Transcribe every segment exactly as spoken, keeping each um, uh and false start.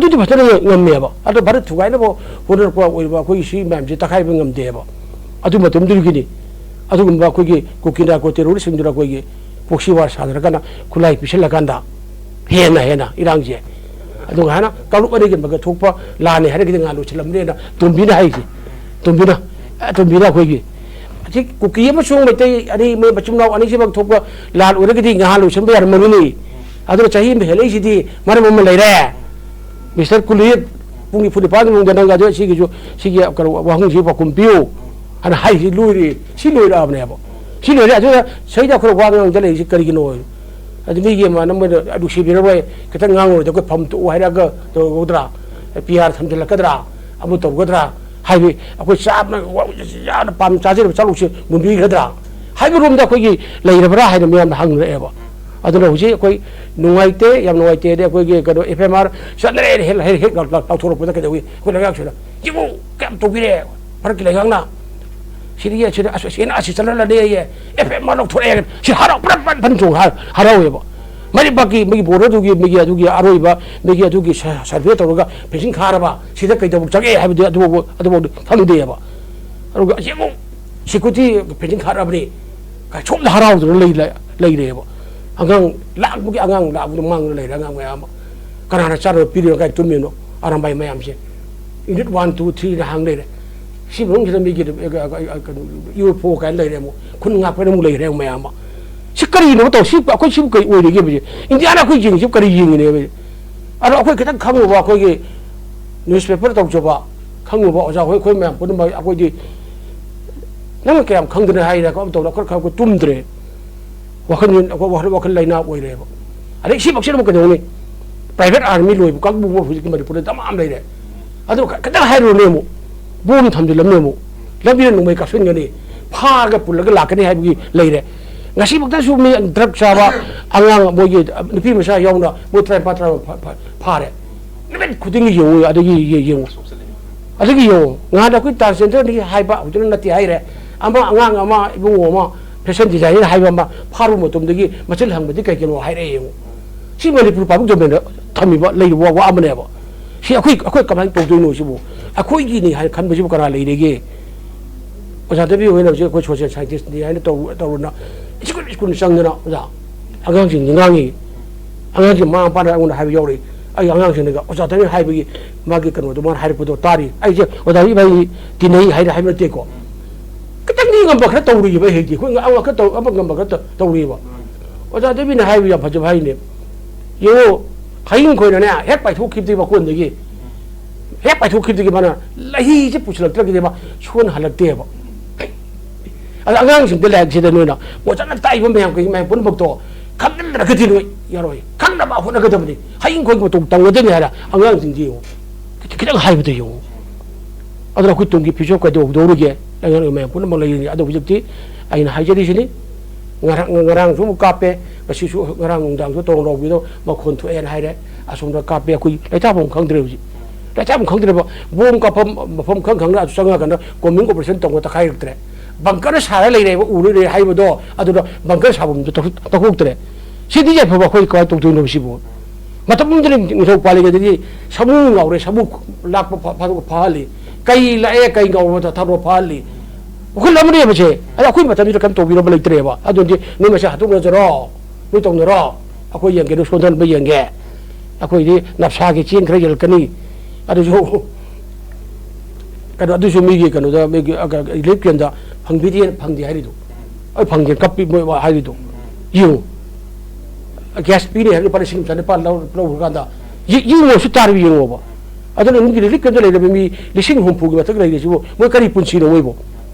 ꯑꯗꯨꯗꯤ ꯐꯖꯅ ꯉꯝꯃꯦꯕ꯫ ꯑꯗꯣ ꯚꯥꯔꯠ ꯊꯨꯒꯥꯏꯅꯕ ꯍꯣꯠꯅꯔꯛꯄ ꯑꯣꯏꯔꯤꯕ ꯑꯩꯈꯣꯏꯒꯤ ꯁꯤ ꯃꯌꯥꯝꯁꯦ ꯇꯛꯈꯥꯏꯕ ꯉꯝꯗꯦꯕ꯫ ꯑꯗꯨ ꯃꯇꯝꯗꯨꯒꯤꯅꯤ꯫ ꯑꯗꯨꯒꯨꯝꯕ ꯑꯩꯈꯣꯏꯒꯤ ꯀꯨꯀꯤ ꯅꯥꯔꯀꯣ ꯇꯦꯔꯣꯔꯤꯁꯁꯤꯡꯗꯨꯅ ꯑꯩꯈꯣꯏꯒꯤ proxy war ꯁꯥꯟꯅꯔꯀꯥꯟꯗ ꯈꯨꯠꯂꯥꯏ ꯄꯤꯁꯜꯂꯀꯥꯟꯗ ꯍꯦꯟꯅ ꯍꯦꯟꯅ ꯏꯔꯥꯡꯁꯦ꯫ ꯑꯗꯨꯒ ꯍꯥꯏꯅ ꯀꯥꯡꯂꯨꯞ ꯑꯅꯤꯒꯤ ꯃꯔꯛꯇ ꯊꯣꯛꯄ ꯂꯥꯟꯅꯤ ꯍꯥꯏꯔꯒꯗꯤ ꯉꯥ ꯂꯣꯏꯁꯤꯜꯂꯝꯕꯅꯦꯅ ꯇꯣꯝꯕꯤꯅ ꯍꯥꯏꯁꯦ꯫ ꯇꯣꯝꯕꯤꯅ, ꯑꯦ, ꯇꯣꯝꯕꯤꯅ ꯑꯩꯈꯣꯏꯒꯤ ꯑꯁꯤ ꯀꯨꯀꯤ ꯑꯃꯁꯨꯡ ꯃꯩꯇꯩ ꯑꯅꯤ, ꯃꯣꯏ ꯃꯆꯤꯟ ꯃꯅꯥꯎ ꯑꯅꯤꯁꯤꯃꯛ ꯊꯣꯛꯄ ꯂꯥꯟ ꯑꯣꯏꯔꯒꯗꯤ ꯉꯥ ꯂꯣꯏꯁꯤꯟꯕ ꯌꯥꯔꯝꯃꯅꯤ꯫ ꯑꯗꯨꯅ ꯆꯍꯤ ꯑꯃ ꯍꯦꯜꯂꯛꯏꯁꯤꯗꯤ ꯃꯔꯝ ꯑꯃ ꯂꯩꯔꯦ꯫ ꯃꯤꯁꯇꯔ ꯀꯨꯂꯤꯞ, ꯄꯨꯡ ꯅꯤꯐꯨ ꯅꯤꯄꯥꯟꯒꯤ ꯃꯅꯨꯡꯗ ꯅꯪ ꯑꯗꯨ ꯁꯤꯒꯤꯁꯨ, ꯁꯤꯒꯤ ꯀꯩꯅꯣ ꯋꯥꯍꯪꯁꯤ ꯄꯥꯎꯈꯨꯝ ꯄꯤꯌꯨ ꯍꯥꯏꯅ ꯍꯥꯏꯁꯤ ꯂꯣꯏꯔꯦ꯫ ꯁꯤ ꯂꯣꯏꯔꯛꯑꯕꯅꯦꯕ꯫ ꯁꯤ ꯂꯣꯏꯔꯦ꯫ ꯑꯗꯨꯅ ꯁꯤꯗ ꯑꯩꯈꯣꯏꯅ ꯋꯥ ꯉꯥꯡꯗ ꯂꯩꯔꯤꯁꯤ ꯀꯔꯤꯒꯤꯅꯣ? ꯑꯗꯨ ꯃꯤꯒꯤ ꯑꯃ ꯅꯪ ꯃꯣꯏꯅ ꯅꯨꯡꯁꯤꯕꯤꯔꯔꯣꯏ, ꯈꯤꯇꯪ ꯉꯥꯡꯉꯨꯔꯗꯤ ꯑꯩꯈꯣꯏ ꯐꯝ ꯇꯣꯛꯎ ꯍꯥꯏꯔꯛꯑꯒ ꯇꯧꯒꯗ꯭ꯔꯥ? ꯄꯤ ꯑꯥꯔ ꯊꯝꯖꯤꯜꯂꯛꯀꯗ꯭ꯔꯥ? ꯑꯃ ꯇꯧꯒꯗ꯭ꯔꯥ? ꯍꯥꯏꯗꯤ ꯑꯩꯈꯣꯏ ꯆꯥꯝꯃ ꯌꯥꯝꯅ ꯄꯥꯝ ꯆꯥꯖꯔꯤꯕ ꯆꯥꯂꯨꯛꯁꯦ ꯃꯨꯟꯕꯤꯈ꯭ꯔꯗ꯭ꯔꯥ ꯍꯥꯏꯕ ꯔꯣꯝꯗ ꯑꯩꯈꯣꯏꯒꯤ ꯂꯩꯔꯕ꯭ꯔꯥ ꯍꯥꯏꯅ ꯃꯌꯥꯝꯅ ꯍꯪꯅꯔꯛꯑꯦꯕ꯫ ꯑꯗꯨꯅ ꯍꯧꯖꯤꯛ ꯑꯩꯈꯣꯏ ꯅꯨꯡꯉꯥꯏꯇꯦ, ꯌꯥꯝ ꯅꯨꯡꯉꯥꯏꯇꯦ꯫ ꯑꯗꯩ ꯑꯩꯈꯣꯏꯒꯤ ꯀꯩꯅꯣ, ꯑꯦꯐ ꯑꯦꯝ ꯑꯥꯔ ꯆꯠꯅꯔꯦ ꯍꯦꯛ, ꯍꯦꯛ, ꯍꯦꯛ ꯂꯥꯎ-, ꯂꯥꯎꯊꯣꯔꯛꯄꯗ ꯀꯩꯗꯧꯏ? ꯑꯩꯈꯣꯏ ꯂꯩꯉꯥꯛꯁꯤꯗ, "ꯁꯤꯕꯨ ꯀꯌꯥꯝ ꯇꯧꯕꯤꯔꯦ? ꯚꯥꯔꯠꯀꯤ ꯂꯩꯉꯥꯛꯅ ꯁꯤꯗꯤ, ꯁꯤꯗ ꯑꯁ-, ꯑꯁꯤꯅ ꯑꯁꯤ ꯆꯠꯅꯍꯜꯂꯅꯤ" ꯑꯌꯦ꯫ ꯑꯦꯐ ꯑꯦꯝ ꯑꯥꯔ ꯂꯧꯊꯣꯔꯛꯑꯦ꯫ ꯁꯤ ꯍꯔꯥꯎ ꯐꯟ, ꯐꯟ, ꯐꯟ ꯆꯣꯡ ꯍꯔ-, ꯍꯔꯥꯎꯋꯦꯕ꯫ ꯃꯔꯤꯄꯥꯛꯀꯤ ꯃꯤꯒꯤ ꯕꯣꯔꯗꯔꯗꯨꯒꯤ ꯃꯤꯒꯤ ꯑꯗꯨꯒꯤ ꯑꯔꯣꯏꯕ ꯃꯤꯒꯤ ꯑꯗꯨꯒꯤ ꯁ-, ꯁꯔꯚꯦ ꯇꯧꯔꯒ ꯐꯦꯟꯁꯤꯡ ꯈꯥꯔꯕ ꯁꯤꯗ ꯀꯩꯗꯧꯕ ꯆꯪꯉꯛꯑꯦ ꯍꯥꯏꯕꯗꯤ ꯑꯗꯨꯐꯥꯎꯕ, ꯑꯗꯨꯐꯥꯎꯗꯤ ꯈꯪꯗꯦꯕ꯫ ꯑꯗꯨꯒ ꯌꯦꯡꯉꯨ, ꯁꯦꯀ꯭ꯌꯨꯔꯤꯇꯤ ꯐꯦꯟꯁꯤꯡ ꯈꯥꯔꯕꯅꯤ꯫ ꯁꯣꯝꯗ ꯍꯔꯥꯎꯗꯅ ꯂꯩ-, ꯂꯩ-, ꯂꯩꯔꯦꯕ꯫ ꯑꯉꯥꯡ ꯂꯥꯛꯄꯒꯤ ꯑꯉꯥꯡ ꯂꯥꯛꯄꯗ ꯃꯥꯡꯗꯨꯅ ꯂꯩꯔꯦ ꯑꯉꯥꯡ ꯃꯌꯥꯝ ꯑꯃ꯫ ꯀꯅꯥꯅ ꯆꯥꯅꯕ ꯄꯤꯔꯤꯅꯣ ꯀꯥꯏ ꯇꯨꯝꯃꯤꯅꯣ? ꯑꯔꯥꯝꯕꯥꯏ ꯃꯌꯥꯝꯁꯦ꯫ Unit one, two, three ꯅ ꯍꯥꯡ ꯂꯩꯔꯦ꯫ ꯁꯤ ꯃꯅꯨꯡꯁꯤꯗ ꯃꯤꯒꯤ, ꯑ, ꯑ, ꯑ, ꯀꯩꯅꯣ, ꯌꯨ ꯑꯦꯐ ꯑꯣ ꯀꯥꯏꯅ ꯂꯩꯔꯦ ꯑꯃꯨꯛ꯫ ꯈꯨꯟ ꯉꯥꯛꯄꯅ ꯑꯃꯨꯛ ꯂꯩꯈ꯭ꯔꯦ ꯑꯃꯨꯛ ꯃꯌꯥꯝ ꯑꯃ꯫ ꯁꯤ ꯀꯔꯤꯅꯣ ꯇꯧ-, ꯁꯤ ꯑꯩꯈꯣꯏ ꯁꯤꯕꯨ ꯀꯔꯤ ꯑꯣꯏꯔꯤꯒꯦꯕ ꯁꯤ? ꯏꯟꯗꯤꯌꯥꯅ ꯑꯩꯈꯣꯏ ꯌꯦꯡꯉꯤꯁꯤꯕꯨ ꯀꯔꯤ ꯌꯦꯡꯉꯤꯅꯦꯕ ꯁꯤ? ꯑꯗꯣ ꯑꯩꯈꯣꯏ ꯈꯤꯇꯪ ꯈꯪꯉꯨꯕ ꯑꯩꯈꯣꯏꯒꯤ newspaper ꯇꯧꯖꯕ, ꯈꯪꯉꯨꯕ ꯑꯣꯖꯥ ꯍꯣꯏ, ꯑꯩꯈꯣꯏ ꯃꯌꯥꯝ ꯄꯨꯝꯅꯃꯛ ꯑꯩꯈꯣꯏꯗꯤ ꯅꯪꯅ ꯀꯌꯥꯝ ꯈꯪꯗꯅ ꯍꯥꯏꯔꯦ, ꯀꯔꯝ ꯇꯧꯅ ꯑꯩꯈꯣꯏ ꯈꯔ ꯑꯩꯈꯣꯏ ꯇꯨꯝꯗ꯭ꯔꯦ꯫ ꯋꯥꯈꯜ, ꯋꯥꯈꯜ, ꯋꯥꯈꯜ ꯂꯩꯅꯥ ꯑꯣꯏꯔꯦꯕ꯫ ꯑꯗꯩ ꯁꯤꯃꯛꯁꯤꯅ ꯑꯃꯨꯛ ꯀꯩꯗꯧꯅꯤ? Private army ꯂꯣꯏꯕ ꯀꯥꯡꯕꯨ ꯍꯧꯖꯤꯛꯀꯤ ꯃꯅꯤꯄꯨꯔꯗ ꯗꯃꯥ ꯑꯃ ꯂꯩꯔꯦ꯫ ꯑꯗꯨ ꯈ-, ꯈꯤꯇꯪ ꯍꯥꯏꯔꯨꯔꯅꯦ ꯑꯃꯨꯛ꯫ ꯕꯣꯝ ꯊꯝꯖꯤꯜꯂꯝꯅꯦ ꯑꯃꯨꯛ꯫ ꯂꯝꯕꯤꯗ ꯅꯣꯡꯃꯩ ꯀꯥꯞꯁꯤꯟꯒꯅꯤ꯫ ꯐꯥꯔꯒ ꯄꯨꯜꯂꯒ ꯂꯥꯛꯀꯅꯤ ꯍꯥꯏꯕꯒꯤ ꯂꯩꯔꯦ꯫ ꯉꯁꯤꯃꯛꯇꯁꯨ ꯃꯤ drug ꯆꯥꯕ ꯑꯉꯥꯡ ꯃꯣꯏꯒꯤ ꯅꯨꯄꯤ ꯃꯆꯥ ꯌꯥꯎꯅ ꯃꯣꯏ ꯇꯔꯥꯅꯤꯄꯥꯟ, ꯇꯔꯥ ꯐꯥ-, ꯐꯥ-, ꯐꯥꯔꯦ꯫ ꯅꯨꯃꯤꯠ ꯈꯨꯗꯤꯡꯒꯤ ꯌꯦꯡꯉꯨ, ꯑꯗꯒꯤ ꯌꯦ-, ꯌꯦꯡꯉꯨ꯫ ꯑꯗꯒꯤ ꯌꯦꯡꯉꯨ, ꯉꯍꯥꯟ ꯑꯩꯈꯣꯏ transgenderꯅꯤ ꯍꯥꯏꯕ ꯍꯧꯖꯤꯛꯅ ꯅꯠꯇꯦ ꯍꯥꯏꯔꯦ꯫ ꯑꯃ ꯑꯉꯥꯡ ꯑꯃ, ꯏꯕꯨꯡꯉꯣ ꯑꯃ, fashion designer ꯍꯥꯏꯕ ꯑꯃ ꯐꯥꯔꯨꯕ ꯃꯇꯝꯗꯒꯤ ꯃꯆꯤꯟ ꯍꯪꯕꯗꯤ ꯀꯩꯒꯤꯅꯣ ꯍꯥꯏꯔꯛꯑꯦ ꯌꯦꯡꯉꯨ꯫ ꯁꯤ ꯃꯅꯤꯄꯨꯔ public domainꯗ ꯊꯝꯃꯤꯕ, ꯂꯩꯔꯤꯕ ꯋꯥ, ꯋꯥ ꯑꯃꯅꯦꯕ꯫ ꯁꯤ ꯑꯩꯈꯣꯏ ꯑꯩꯈꯣꯏ ꯀꯃꯥꯏꯅ ꯇꯧꯗꯣꯏꯅꯣ ꯁꯤꯕꯨ? ꯑꯩꯈꯣꯏꯒꯤꯅꯤ ꯍꯥꯏꯅ ꯈꯟꯕꯁꯤꯕꯨ ꯀꯅꯥ ꯂꯩꯔꯤꯒꯦ? ꯑꯣꯖꯥ ꯗꯦꯕꯤ ꯍꯣꯏꯅ ꯍꯧꯖꯤꯛ ꯑꯩꯈꯣꯏ ꯁꯣꯁꯤꯌꯦꯜ ꯁꯥꯏꯟꯇꯤꯁꯅꯤ ꯍꯥꯏꯅ ꯇꯧ ꯇꯧꯔꯨꯅ ꯁ꯭ꯀꯨꯜ ꯁ꯭ꯀꯨꯜ ꯆꯪꯗꯅ ꯑꯣꯖꯥ ꯑꯉꯥꯡꯁꯤꯡꯁꯤ ꯉꯥꯡꯉꯤ꯫ ꯑꯉꯥꯡꯁꯤꯡ ꯃꯃꯥ ꯃꯄꯥꯅ ꯑꯩꯉꯣꯟꯗ ꯍꯥꯏꯕ ꯌꯥꯎꯔꯛꯏ꯫ ꯑꯩ ꯑꯉꯥꯡꯁꯤꯡꯅꯒ ꯑꯣꯖꯥ ꯗꯦꯕꯤ ꯍꯥꯏꯕꯒꯤ ꯃꯥꯒꯤ ꯀꯩꯅꯣꯗꯣ ꯃꯥꯅ ꯍꯥꯏꯔꯛꯄꯗꯣ ꯇꯥꯔꯤ꯫ ꯑꯩꯁꯦ ꯑꯣꯖꯥ ꯗꯦꯕꯤ ꯏꯕꯥꯅꯤ ꯇꯤꯟꯅꯩ ꯍꯥꯏꯅ ꯍꯥꯏꯕ ꯅꯠꯇꯦꯀꯣ꯫ ꯈꯤꯇꯪꯗꯤ ꯉꯝꯕ ꯈꯔ ꯇꯧꯔꯤꯕ ꯑꯩ ꯍꯩꯇꯦ꯫ ꯑꯩꯈꯣꯏ ꯑꯃ ꯈꯔ ꯇꯧ-, ꯑꯃ ꯉꯝꯕ ꯈꯔ ꯇꯧ-, ꯇꯧꯔꯤꯕ꯫ ꯑꯣꯖꯥ ꯗꯦꯕꯤꯅ ꯍꯥꯏꯕ ꯌꯥꯝ ꯐꯖꯕ ꯍꯥꯏꯅꯦ꯫ ꯌꯦꯡꯉꯣ, ꯍꯌꯤꯡ ꯈꯣꯏꯅꯅꯦ ꯍꯦꯛ ꯄꯥꯏꯊꯣꯛꯈꯤꯕꯗꯒꯤ ꯃꯀꯣꯟꯗꯒꯤ, ꯍꯦꯛ ꯄꯥꯏꯊꯣꯛꯈꯤꯕꯗꯒꯤ ꯃꯥꯅ ꯂꯍꯤꯁꯦ ꯄꯨꯁꯤꯜꯂꯛꯇ꯭ꯔꯒꯗꯤ ꯃꯥ ꯁꯣꯟꯍꯜꯂꯛꯇꯦꯕ꯫ ꯑꯗ ꯑꯉꯥꯡꯁꯤꯡꯗ ꯂꯥꯏꯔꯤꯛꯁꯤꯗ ꯅꯣꯏꯅ ꯑꯣꯖꯥꯅ ꯇꯥꯛꯏꯕ ꯃꯌꯥꯝ ꯀꯩ ꯃꯌꯥꯝ ꯄꯨꯝꯅꯃꯛꯇꯣ ꯈꯪꯍꯟꯗ꯭ꯔꯒꯗꯤ ꯅꯣꯏ ꯌꯥꯔꯣꯏ꯫ ꯈꯪꯅꯕ ꯍꯣꯠꯅꯒꯗꯕꯅꯤ꯫ ꯍꯌꯤꯡ ꯈꯣꯏꯒꯤ ꯃꯇꯧ ꯇꯧꯒꯗꯕꯅꯤ ꯍꯥꯏꯔ ꯑꯉꯥꯡꯁꯤꯡꯁꯤ ꯌꯦꯡꯉꯣ꯫ ꯈꯤꯇꯪ ꯍꯥꯏꯕꯗ ꯌꯦꯡꯉꯣ꯫ ꯑꯗꯨꯅ ꯑꯩꯈꯣꯏ ꯇꯨꯡꯒꯤ ꯐ꯭ꯌꯨꯆꯔ ꯀꯩꯗꯧꯗꯧꯔꯤꯒꯦ? ꯑꯉꯥꯡ ꯃꯌꯥꯝ ꯄꯨꯝꯅꯃꯛ ꯂꯩꯔꯤꯅꯤ꯫ ꯑꯗꯣ ꯍꯧꯖꯤꯛꯇꯤ ꯑꯩꯅ ꯍꯥꯏꯖꯔꯤꯁꯤꯅꯤ, ꯉꯔꯥꯡ, ꯉꯔꯥꯡꯁꯨ ꯑꯃꯨꯛ ꯀꯥꯞꯄꯦ, ꯉꯁꯤꯁꯨ ꯉꯔꯥꯡ ꯅꯨꯡꯗꯥꯡꯁꯨ ꯇꯣꯡ ꯂꯥꯎꯕꯤꯗꯣ ꯃꯈꯣꯟ ꯊꯣꯛꯑꯦꯅ ꯍꯥꯏꯔꯦ꯫ ꯑꯁꯣꯝꯗ ꯀꯥꯞꯄꯦ, ꯑꯩꯈꯣꯏ ꯂꯩꯇꯥꯐꯝ ꯈꯪꯗ꯭ꯔꯦ ꯍꯧꯖꯤꯛ꯫ ꯂꯩꯇꯥꯐꯝ ꯈꯪꯗ꯭ꯔꯦꯕ꯫ ꯕꯣꯝ ꯀꯥꯞꯐꯝ ꯃꯐꯝ ꯈꯪ ꯈꯪꯅ ꯑꯗꯨ ꯆꯪꯉꯀꯥꯟꯗ ꯀꯣꯝꯕꯤꯡ ꯑꯣꯄꯔꯦꯁꯟ ꯇꯧꯕ ꯇꯛꯈꯥꯏꯔꯛꯇ꯭ꯔꯦ꯫ ꯕꯪꯀꯔ ꯁꯥꯔ ꯂꯩꯔꯦꯕ, ꯎꯔ ꯂꯩꯔꯦ ꯍꯥꯏꯕꯗꯣ, ꯑꯗꯨꯗ ꯕꯪꯀꯔ ꯁꯥꯐꯝꯗꯨ ꯇꯧ-, ꯇꯧꯊꯣꯛꯇ꯭ꯔꯦ꯫ ꯁꯤꯗꯤ ꯌꯥꯏꯐꯕ ꯑꯩꯈꯣꯏ ꯀꯃꯥꯏꯅ ꯇꯧꯗꯣꯏꯅꯣ ꯁꯤꯕꯨ? ꯃꯇꯝ ꯑꯃꯗ ꯅꯤꯡꯊꯧ ꯄꯥꯜꯂꯤꯉꯩꯗꯗꯤ ꯁꯥꯃꯨ ꯉꯥꯎꯔꯦ, ꯁꯥꯃꯨ ꯂꯥꯛꯄ ꯐ-, ꯐꯥꯗꯣꯛ ꯐꯥꯍꯜꯂꯤ꯫ ꯀꯩ ꯂꯥꯛꯑꯦ, ꯀꯩ ꯉꯥꯎꯔꯕ ꯊꯥꯗꯣꯛ ꯐꯥꯍꯜꯂꯤ꯫ ꯋꯥꯈꯜ ꯑꯃꯅꯦꯕ ꯁꯦ꯫ ꯑꯗ ꯑꯩꯈꯣꯏ ꯃꯇꯝꯁꯤꯗ ꯀꯔꯤꯝ ꯇꯧꯕꯤꯔꯝꯕ ꯂꯩꯇ꯭ꯔꯦꯕ꯫ ꯑꯗꯨꯗꯤ ꯅꯣꯏ ꯃꯁꯦꯟ ꯍꯥꯠꯇꯣꯛꯅꯖꯔꯣ, ꯅꯣꯏ ꯇꯧꯅꯔꯣ꯫ ꯑꯩꯈꯣꯏ ꯌꯦꯡꯒꯦ, ꯅꯣꯏ ꯁꯣꯟꯊꯍꯟꯕ ꯌꯦꯡꯒꯦ꯫ ꯑꯩꯈꯣꯏꯗꯤ ꯅꯞꯁꯥꯒꯤ ꯆꯦꯡ ꯈꯔ ꯌꯦꯜꯂꯛꯀꯅꯤ꯫ ꯑꯗꯨꯁꯨ ꯀꯩꯅꯣ, ꯑꯗꯨꯁꯨ ꯃꯤꯒꯤ ꯀꯩꯅꯣꯗ, ꯃꯤꯒꯤ, ꯑ, ꯀ-, ꯔꯤꯂꯤꯐ ꯀꯦꯝꯗ ꯐꯪꯕꯤꯗꯦ, ꯐꯪꯗꯦ ꯍꯥꯏꯔꯤꯗꯣ꯫ ꯑꯩ ꯐꯪꯗꯦ ꯀꯞꯄꯤ ꯃꯣꯏ ꯍꯥꯏꯔꯤꯗꯣ꯫ ꯌꯦꯡꯉꯨ꯫ ꯒ꯭ꯌꯥꯁ ꯄꯤꯅꯤ ꯍꯥꯏꯔꯒ ꯂꯨꯄꯥ ꯂꯤꯁꯤꯡ ꯑꯃ ꯆꯅꯤꯄꯥꯟ ꯂꯧ-, ꯂꯧꯔꯀꯥꯟꯗ ꯌꯦ-, ꯌꯦꯡꯉꯨ, ꯁꯤ ꯇꯥꯔꯤꯕ ꯌꯦꯡꯉꯣꯕ꯫ ꯑꯗꯨꯅ ꯃꯤꯒꯤ ꯔꯤꯂꯤꯐ ꯀꯦꯝꯗ ꯂꯩꯔꯕ ꯃꯤ ꯂꯤꯁꯤꯡ ꯍꯨꯝꯐꯨꯒꯤ ꯃꯊꯛ ꯂꯩꯔꯤꯁꯤꯕꯨ ꯃꯣꯏ ꯀꯔꯤ ꯄꯨꯟꯁꯤꯅꯣ ꯃꯣꯏꯕꯨ?